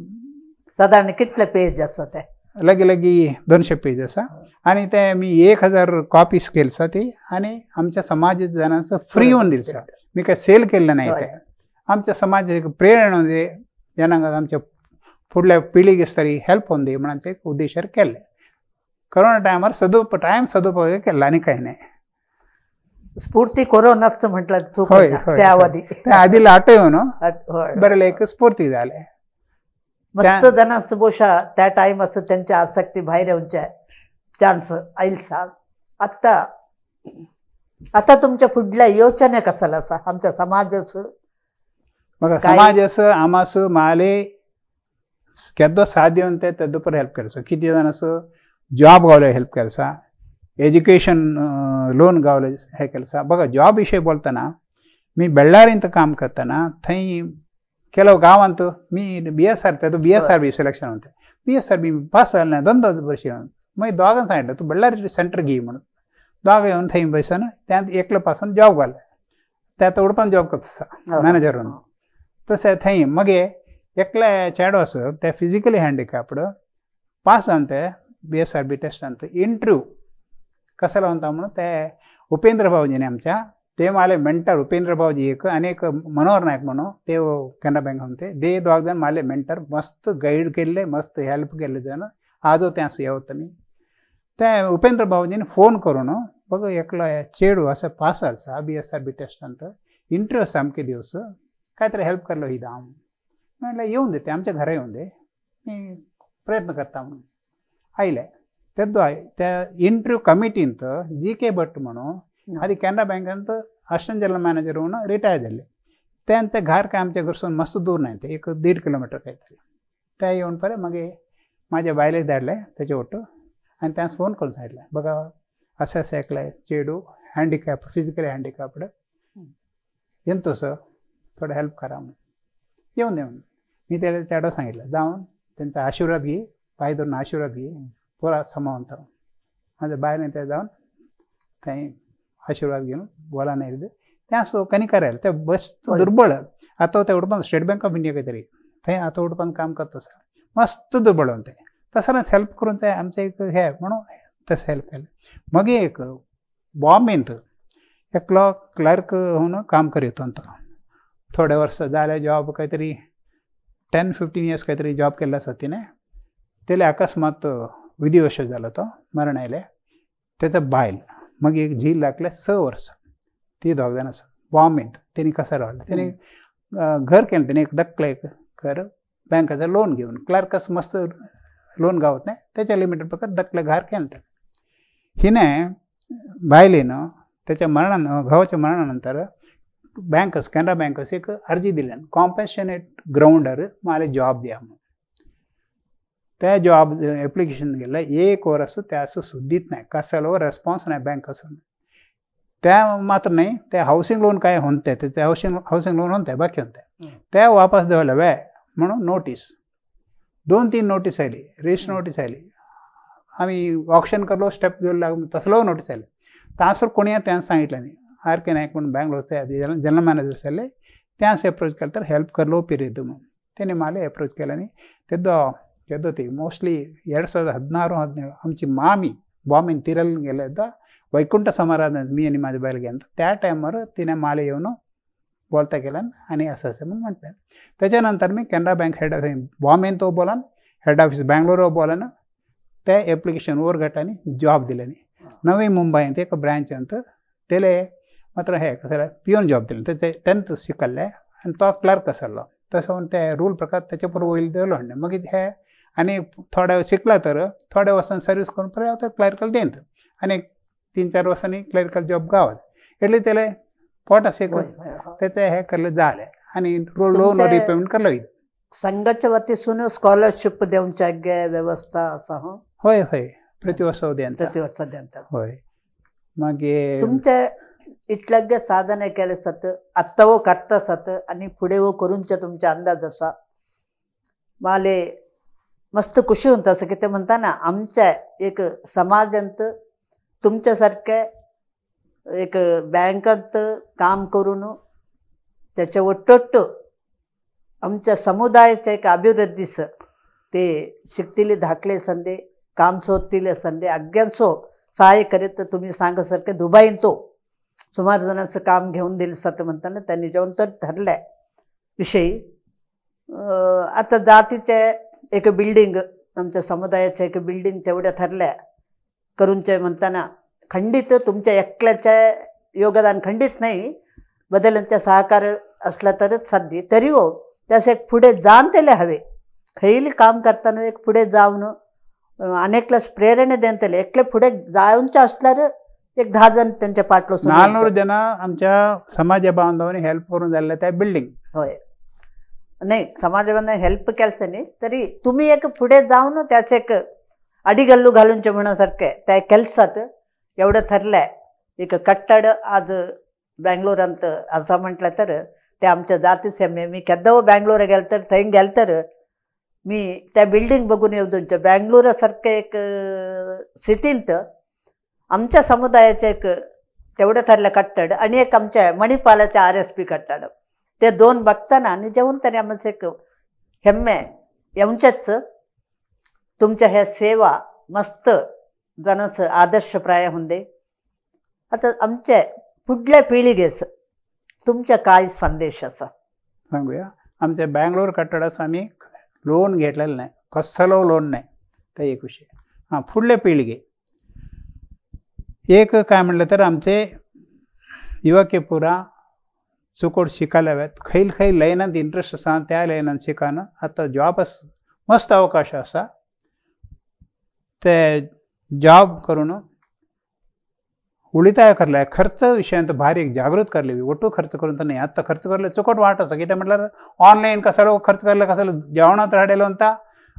सादारण कितले पेज आसा ते? लगे लगे 200 पेज आसा आनी ते मी 1000 कॉपीज केली आसा ती आनी आमच्या समाज जणांचो फ्री होऊन दिली आसा. मी काय सेल केल्लें नाही ते. आमच्या समाजाक प्रेरणा दी जनांक आमच्या फुडल्या पिळगेक तरी हेल्प होऊन दी म्हणून एक उद्देशार केल्लें. कोरोना टायमार टायम सदुपयोग केला आनी कांय नाही. स्फूर्ती कोरोनाच म्हटलं त्या आधी त्या आधी लाट येवन बरें एक स्फूर्ती जालें. मस्त जणांचं बोशा त्या टाइम असं त्यांच्या आसक्ती भायर येवच्या चान्स आयलसा. आता आता तुमच्या फुडल्या योजना कसाला आसा आमच्या समाजाचो? बघा समाजाचो आमाचो माले केदो साध्य ते तेदो पर हेल्प करचो. किती जाण असो जॉब गावले हेल्प करसा, एज्युकेशन लोन गावले हे केलसा. बघा जॉब विषय बोलताना मी बेळ्ळारींत काम करताना थंय ಕೆಲವು गांवांत मी बी एस आर तेदो B S R B selection होते. बी एस आर बी पास जालें ना 2 वर्ष मागीर दोगांक सांगितलें तूं बेळ्ळारी सेंटर घे म्हणून. दोगां येवन थंय बसून त्यात एकलो पासून जॉब घालें. ते आतां उडपान जॉब करता आसा मॅनेजर म्हणून. तशें थंय मागीर एकले चेडो आसा ते फिजिकली हँडिकॅप्ड पास जावन ते बी एस आर बी टेस्टांत इंटरव्यू कसाला म्हणटा म्हणून ते उपेंद्र भाऊजीने आमच्या ते माले मेंटर उपेंद्र भाऊजी एक आनी एक मनोहर नायक म्हणून ते कॅनरा बँक ते दे दोग जाण माले मेंटर मस्त गायड केल्ले मस्त हेल्प केल्ले जाण आजो ते आसा येवता मी. ते उपेंद्र भाऊजीन फोन करून बघ एकलो चेडू आसा पास आसा बी एस आर बी टेस्टांत इंटरव्यू सामके दिवस काय तरी हेल्प करलो ही दाम म्हटलं येऊन दे ते आमच्या घरा येऊन दे मी प्रयत्न करता म्हणून आयले. तेदो त्या इंटरव्यू कमिटींत जी के भट म्हणून आधी कॅनरा बँकांत असिस्टंट जनरल मॅनेजर म्हणून रिटायर जाल्ले. त्यांचं घर काय आमच्या घरसून मस्त दूर नाही ते एक 1.5 किलोमीटर काहीतरी. त्या येऊन परे मागीर माझ्या बायलेक धाडले त्याचे ओटो आनी त्यांस फोन करून सांगितलें बघा असं असं एकलें चेडू हँडिकॅप फिजिकली हँडिकॅप्ड येन तसं थोडं हेल्प करा म्हणून येऊन दे म्हणून. मी त्याला चेडो सांगितलं जाऊन त्यांचा आशीर्वाद घे पाय धरून आशीर्वाद घे पुरा समावंत. माझ्या बायने ते जाऊन थंय आशीर्वाद घेऊन बोला नाही त्या सो कनी करायला ते बस दुर्बळ आतां ते उडपान स्टेट बँक ऑफ इंडिया काहीतरी थंय आतां उडपान काम करता आसा मस्त दुर्बळ ते तसं हेल्प करून ते आमचें एक हे म्हणून तशें हेल्प केलें. मागीर एक बॉम्बेंत एकलो क्लर्क म्हणून काम करीत होता. थोडे वर्स जाले जॉब काहीतरी 10-15 इयर्स काहीतरी जॉब केल्लो आसा तिणें. तेले अकस्मात विधिवश जालो तो मरण आयलें. तेचो बायल मागीर एक झील लागले 6 वर्सां ती दोग जाण आसा बॉम्बेंत. तेणी कसं रावलें तेणी घर केलें तेणी एक धाकलें एक घर बँकाचें लोन घेवन क्लर्कस मस्त लोन गावत नाही त्याच्या लिमिटेड प्रकार धाकलें घर केलें. तें हिणें बायलेन त्याच्या मरणान घोवाच्या मरणानंतर बँकस कॅनरा बँकस एक अर्जी दिल्यान कॉम्पेशनेट ग्रावंडार माले जॉब दिया म्हणून. त्या जॉब एप्लिकेशन गेले एक वर्स त्यास सुद्दीत नाही, कसलो रेस्पॉन्स नाही बँकासून. त्या मात्र नाही ते हाऊसिंग लोन काय होते ते हाऊसिंग लोन होते बाकी होते त्या वापस देवले वे म्हणून नोटीस 2-3 नोटीस आली, रिस्ट नोटीस आली. आम्ही ऑक्शन करलो स्टेप घेऊन लागून तसलो नोटीस आले. तासर कोणी त्यांना सांगितलं नाही. आर के नायक म्हणून बँगलोर जनरल मॅनेजर आले त्यास अप्रोच केलं तर हेल्प करलो पिरियद म्हणून त्याने मला अप्रोच केलं. आणि तेद्दो तेद्दो ती मोस्टली 2016-17 आमची मामी बॉम्बेन तिरल गेले होता वैकुंठ समाराधना मी आणि माझ्या बायला गेलो त्या टायमार तिने मला येऊन बोलता केलं आणि असं असं म्हणून म्हटलं. त्याच्यानंतर मी कॅनरा बँक हेड ऑफिस बॉम्बेन तो बोलान हेड ऑफिस बँगलोर बोलान त्या एप्लिकेशन वर घटल्याने जॉब दिल्याने नवी मुंबईत एक ब्रँच अंत तेले मात्र हे कसं पिओन जॉब दिले. त्याचे 10th शिकल्ले आणि तो क्लर्क आसलो तसं ते रूल प्रकार त्याच्या बरोबर वयल दिलो म्हणलें. मागीर हे आनी थोडे शिकला तर थोड्या वर्सां सर्वीस करून परत क्लरिकल देंत आनी 3-4 वर्सांनी क्लरिकल जॉब गावत एटले तेले पोट असे त्याचे हे करले जाले आणि लोन रिपेमेंट करलो. संघाच्या वतीसून स्कॉलरशिप देवच्या व्यवस्था आसा? हय हय, प्रतिवर्ष देंता. प्रतिवर्ष देंता. हय. मागीर तुमचे इतले साधने केले सत आत्ता वो करता सत आणि पुढे वो करूनचे तुमचे अंदाज असा माले मस्त खुशी होता असं की ते म्हणता ना आमच्या एक समाजांत तुमच्यासारख्या एक बँकात काम करून त्याच्या ಒಟ್ಟೊಟ್ಟು आमच्या समुदायाच्या एक अभिवृद्धीस ते शिकतील धाकले संदे काम सोडतील संदे अज्ञांसो सहाय्य करीत तुम्ही सांगासारखे दुबाईन तो सुमार जणांचं काम घेऊन दिलं जातं म्हणताना त्यांनी जेवण तर ठरलंय विषयी. आता जातीचे एक बिल्डिंग आमच्या समुदायाचं एक बिल्डिंग तेवढ्या ठरल्या करूनचे म्हणताना खंडित तुमच्या एकल्याच्या योगदान खंडित नाही, बदलांचा सहकार असला तरच साध्य तरी हो त्यास एक पुढे जाणतेले हवे. खैली काम करताना एक पुढे जाऊन अनेकलाच प्रेरणा देणतेले एकले पुढे जाऊनच्या असल्यार एक 10 जण त्यांच्या पाटलो 400 जण आमच्या समाज बांधवांनी हेल्प करून झाले त्या बिल्डिंग. होय, नाही समाज बांधवांनी हेल्प केलं नाही तरी तुम्ही एक पुढे जाऊन त्याचे एक अडिगल्लू घालूनचे म्हणण्यासारखे त्या ಕೆಲसात एवढं ठरलंय. एक कट्टड आज बँगलोरांत असं म्हटलं तर ते आमच्या जातीच हेम्मे. मी केद्दावो बँगलोर गेलं तर थंय गेलं तर मी त्या बिल्डिंग बघून येऊ तुमच्या बँगलोरासारखे एक सिटींत आमच्या समुदायाचे एक तेवढं ठरलं कट्टड आणि एक आमच्या मणिपालाच्या RSP कट्टड ते दोन बघताना आणि जेवण तरी आमचं एक हेम्मे येवचेच तुमच्या ह्या सेवा मस्त जणांचं आदर्शप्राय होऊन. आता आमच्या पुढल्या पिळगेस तुमच्या काय संदेश असा सांगूया. आमच्या बँगलोर कट्टडाचं आम्ही लोन घेतलेलं नाही, कसलो लोन नाही ते एक विषय. हां, पुढल्या पिळगे एक काय म्हटलं तर आमचे युवके पुरा चुकोड शिकायला हव्यात. खैल खैल लायनांत इंट्रस्ट आसा त्या लायनांत शिकान आतां जॉब मस्त अवकाश आसा ते जॉब करून उलिताय करले खर्च विशयांत भारी जागृत करले. ಒಟ್ಟು खर्च करून तर नाही, आत्ता खर्च करले चुकट वाट आसा. कितें म्हटल्यार ऑनलायन कसलो खर्च करले, कसलो जेवणात हाडलो म्हणटा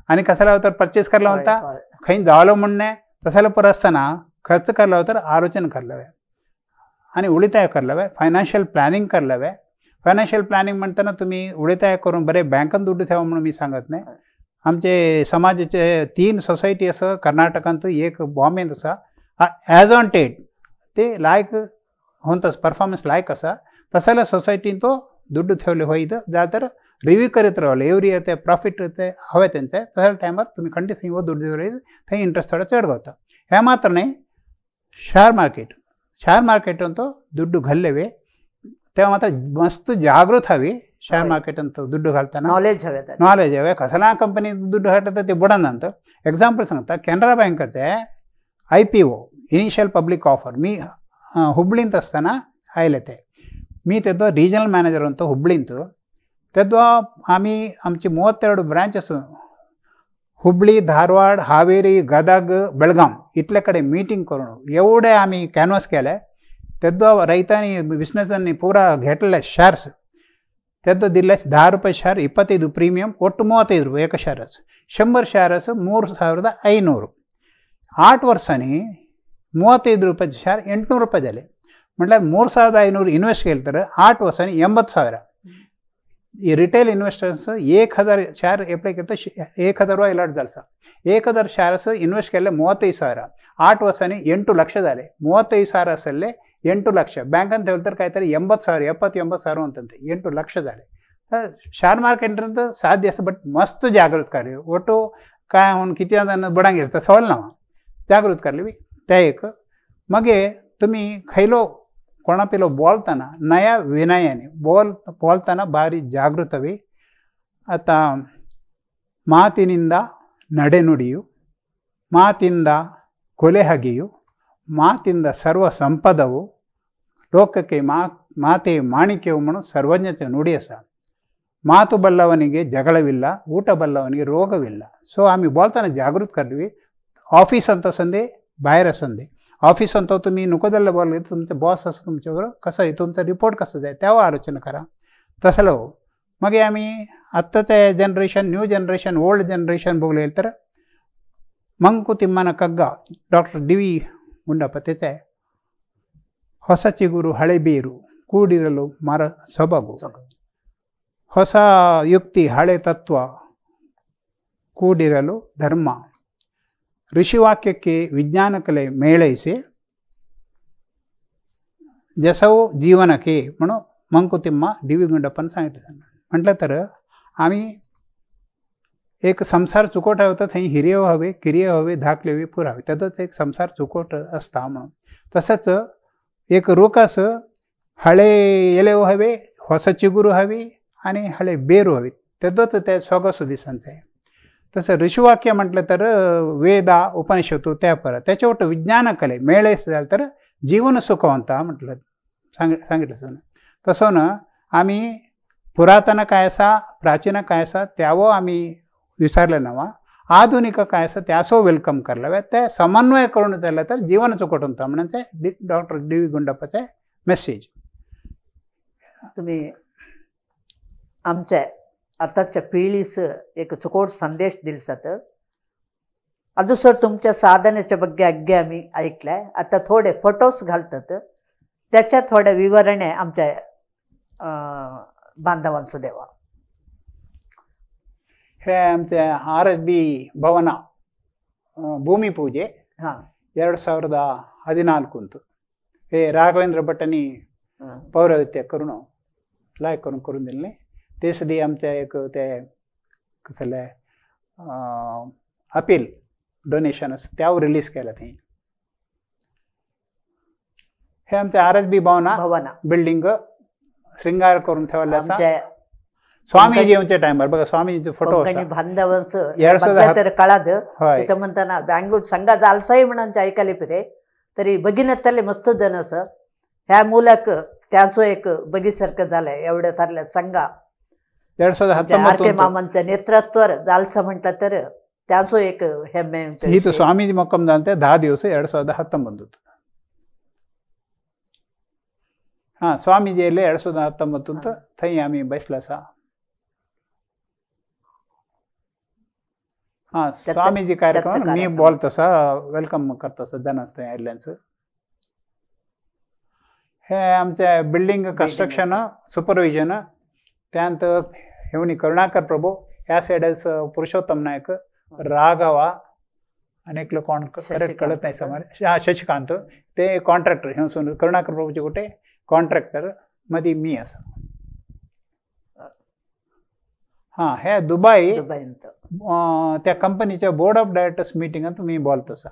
आनी कसलो तर परचेस करलो म्हणटा, खंय जावलो म्हण न्हय तसलो पर आसतना खर्च करलो तर आलोचन करले आनी उलिताय करले, फायनान्शियल प्लॅनिंग करले. फायनान्शियल प्लॅनिंग म्हणताना तुम्ही उलिताय करून बरे बँकान दुड्डू ठेवा म्हणून मी सांगत नाही. आमचे समाजाचे 3 सोसायटी आसा कर्नाटकांत, एक बॉम्बेंत आसा. ॲज ऑन डेट ते लायक होंतस परफॉर्मन्स लायक आसा तसल्या सोसायटीन तो दुड्डू ठेवले होईत जाल्यार तर रिव्यू करीत रावले एवरी ते प्रॉफिट ते हवे तेंचे तसल्या टायमार तुमी खंडीत थंय वो दुड्डू दवरले थंय इंट्रस्ट थोडो चड गावता. हें मात्र न्हय, शेअर मार्केट, शेअर मार्केटान तो दुड्डू घाल्ले तेव्हा मात्र मस्त जागृत हवी. शेअर मार्केटांत दुड्डू घालताना नॉलेज हवे, नॉलेज हवे. कसल्या कंपनी दुड्डू घालता ते बुडना. एक्झाम्पल सांगता, Canara बँकाचे IPO initial public offer मी हुबळींत आसतना आयले ते. मी तेदो रिजनल मॅनेजर अंत हुबळींत. तेदो आमी आमची 32 ब्रांचेस हुबळी, धारवाड, हावेरी, गदग, बेळगांव इतले कडेन मिटींग करून एवढे आमी कॅनवास केले. तेदो रैतांनी बिझनेसांनी पुरा घेतले शेअर्स. तेदो दिल्ले 10 ರೂಪಾಯಿ ಶೇರ್ 25 ಪ್ರೀಮಿಯಂ ಒಟ್ಟು 35 ರೂಪಾಯಿ ಏಕ ಶೇರಸ್ 100 ಶೇರಸ್ 3500 8 वर्सांनी 35 रुपयाचे शेअर 800 रुपये जाले म्हटल्यार 3500 इन्वेस्ट केले तर 8 वर्सांनी 80,000. ಈ रिटेल इन्वेस्टर्स 1000 शेअर एप्लाय केले तर 1000 रुपये अलॉट जाल आसा. 1000 शेअर्स इन्वेस्ट केले 35,000 8 वर्सांनी 8 ಲಕ್ಷ जाले. 35,000 आसले 8 ಲಕ್ಷ ಬ್ಯಾಂಕಂತ ಹೇಳ್ತಾರೆ ಕಾಯ್ತಾರೆ 80,000 70-80,000 ಅಂತಂತೆ 8 ಲಕ್ಷ जाले. शेअर मार्केट साध्य आसा बट मस्त जागृत कार्य ಒಟ್ಟು काय म्हणून किती बडांग इरता सवाल ना जागृत करली त्या एक मगे तुम्ही खैलो कोणा पिलो बोलताना नया विनयाने बोलताना ಭಾರಿ ಜಾಗೃತವಿ. ಆತ ಮಾತಿನಿಂದ ನಡೆನುಡಿಯು, ಮಾತಿಂದ ಕೊಲೆ ಹಗೆಯು, ಮಾತಿಂದ ಸರ್ವ ಸಂಪದವು, ಲೋಕಕ್ಕೆ ಮಾತೆ ಮಾಣಿಕ್ಯವು ಮಣು ಸರ್ವಜ್ಞತೆ ನುಡಿಯಸ. ಮಾತು ಬಲ್ಲವನಿಗೆ ಜಗಳವಿಲ್ಲ, ಊಟ ಬಲ್ಲವನಿಗೆ ರೋಗವಿಲ್ಲ. ಸೊ आम्ही बोलताना जागृत करली. ऑफिस ಅಂತ संदे बाहेर संदे ऑफिस ಅಂತ तुम्ही नको बोलले तुमचे बॉस असो तुमच्याबरोबर कसं आहे तुमचा रिपोर्ट कसं जाय त्यावर आलोचना करा. तसलं मग आम्ही आत्ताच्या generation new generation old generation Baghel तर ಮಂಕುತಿಮ್ಮನ ಕಗ್ಗ ಡಾಕ್ಟರ್ ಡಿ ವಿ ಗುಂಡಪ್ಪ त्याचं आहे. ಹೊಸ ಚಿಗುರು ಹಳೆ ಬೇರು ಕೂಡಿರಲು ಮರ ಸೊಬಗು, ಹೊಸ ಯುಕ್ತಿ ಹಳೆ ತತ್ವ ಕೂಡಿರಲು ಧರ್ಮ, ಋಷಿವಾಕ್ಯಕ್ಕೆ ವಿಜ್ಞಾನ ಕಲೆ ಮೇಳೈಸಿ जसव जीवनके म्हणून मंकुतिम्मा डी व्ही गुंडप्पान सांगितलं. म्हटलं तर आम्ही एक संसार चुकोट होता थंय हिरये हवे किरिये हवे धाकले हवे पुरावे त्यातच एक संसार चुकोट असता म्हणून. तसंच एक रूख असं हळे एले हवे ಹೊಸ ಚಿಗುರು हवी आणि हळे बेरू हवी त्यातच त्या सोगसू दिसांचं आहे. तसं ऋषिवाक्य म्हटलं तर वेदा उपनिषदू त्या परत त्याच्यावर विज्ञान कले मेळेस झालं तर जीवन सुखवंत म्हटलं सांगितलं सर. तसं ना आम्ही पुरातन काय असा प्राचीन काय असा त्यावं आम्ही विसरले नवा आधुनिक काय असा त्यासो welcome करला त्या समन्वय करून झालं तर जीवन चुकट म्हणून ते डॉक्टर डी व्ही गुंडप्पाचे मेसेज. तुम्ही आमच्या आताच्या पिळीस एक चुकोट संदेश दिलसात. अजून सर तुमच्या साधनेच्या ಬಗ್ಗೆ अग्गे आम्ही ऐकलाय. आता थोडे फोटोज घालतात त्याच्या थोड्या विवरणे आमच्या बांधवांचं देवा. हे आमचे आर एस बी भವನ ಭೂಮಿ ಪೂಜೆ हां 2014 अंत हे राघवेंद्र भट्टांनी पौरोहित्य करून लायक करून करून दिले. ते सुद्दां आमचे एक ते कसले अपील डोनेशन आसा त्यावर रिलीज केला थंय. हे आमचे आर एस बी भवना बिल्डिंग श्रृंगार करून ठेवले आसा. स्वामीजी येवच्या टायमार बघा स्वामीजीचो फोटो आसा. बांधवांचो कळाद तिथं म्हणताना बँगलोर संघा जालसाई म्हणून ऐकायला फिरे तरी बघिनतले मस्त जण असं ह्या मुलाक त्याचो एक बघिसारखं झालंय एवढ्या सारल्या संघा 2019 आर के मामांच्या नेतृत्वावर जालसा म्हटलं तर त्याचो एक हेम्मे. ही तो स्वामीजी मुक्काम जाते 10 दिवस 2019. हां स्वामीजी येयले 2019 थंय आमी बसले आसा. हां स्वामीजी कार्यक्रम मी बोलत आसा welcome करता आसा जनांस थंय आयिल्ल्यांचो. हे आमचे बिल्डिंग कन्स्ट्रक्शन सुपरविजन त्यांत हेवणी करुणाकर प्रभू ह्या सायडास पुरुषोत्तम नायक राघवा आनी एकलो कोण करेक्ट कळत नाही समज हा शशिकांत ते कॉन्ट्रॅक्टर हेवसून करुणाकर प्रभूचे कुठे कॉन्ट्रॅक्टर मदी मी आसा. हां हे दुबई त्या कंपनीच्या बोर्ड ऑफ डायरेक्टर्स मिटिंगांत मी बोलत आसा.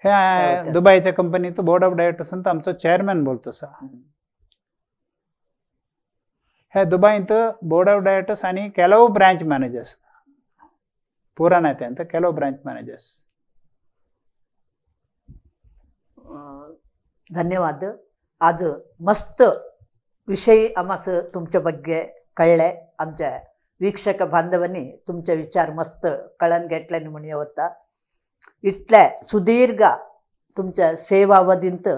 ह्या दुबईच्या कंपनीत बोर्ड ऑफ डायरेक्टर्स आमचो चेअरमॅन बोलत आसा. ह्या दुबईत बोर्ड ऑफ डायरेक्टर्स आनी ಕೆಲವು ब्रांच मॅनेजर्स पुरा नाही त्यांत ಕೆಲವು ब्रांच मॅनेजर्स. धन्यवाद. आज मस्त विषय आम्हास तुमच्या ಬಗ್ಗೆ कळले. आमच्या वीक्षक बांधवांनी तुमचे विचार मस्त कळण घेतले म्हणून होता. इतल्या सुदीर्घ तुमच्या सेवावधींत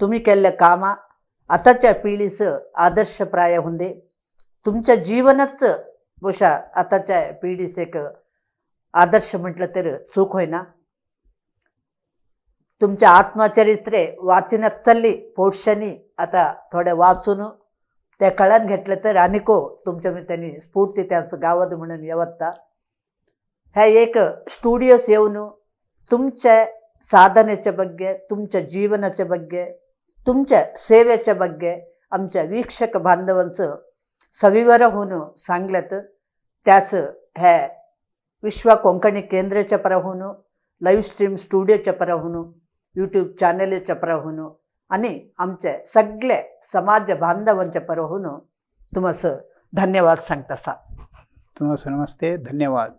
तुम्ही केल्ल्या कामां आतांच्या पिळीचं आदर्शप्राय हुंदे. तुमच्या जीवनाच बहुशा आतांच्या पिढीचं एक आदर्श म्हटलं तर चूक होईना. तुमच्या आत्मचरित्रे वाचनात चालली पोटशानी आता थोड्या वाचून त्या कळान घेतलं तर अनेको तुमच्या त्यांनी स्फूर्ती त्यांचं गावात म्हणून येवत्ता. ह्या एक स्टुडिओस येऊन तुमच्या साधनेच्या ಬಗ್ಗೆ, तुमच्या जीवनाच्या ಬಗ್ಗೆ, तुमच्या सेवेच्या ಬಗ್ಗೆ आमच्या वीक्षक बांधवांचं सविवर होऊन सांगल्यात. त्यास ह्या विश्व कोंकणी केंद्राच्या पराहून, लाईव्ह स्ट्रीम स्टुडिओच्या पराहून, यूट्यूब चॅनलच्या पराहून आणि आमच्या सगळे समाज बांधवांच्या पराहून तुम्हाला धन्यवाद सांगता. तुम्हाला नमस्ते, धन्यवाद.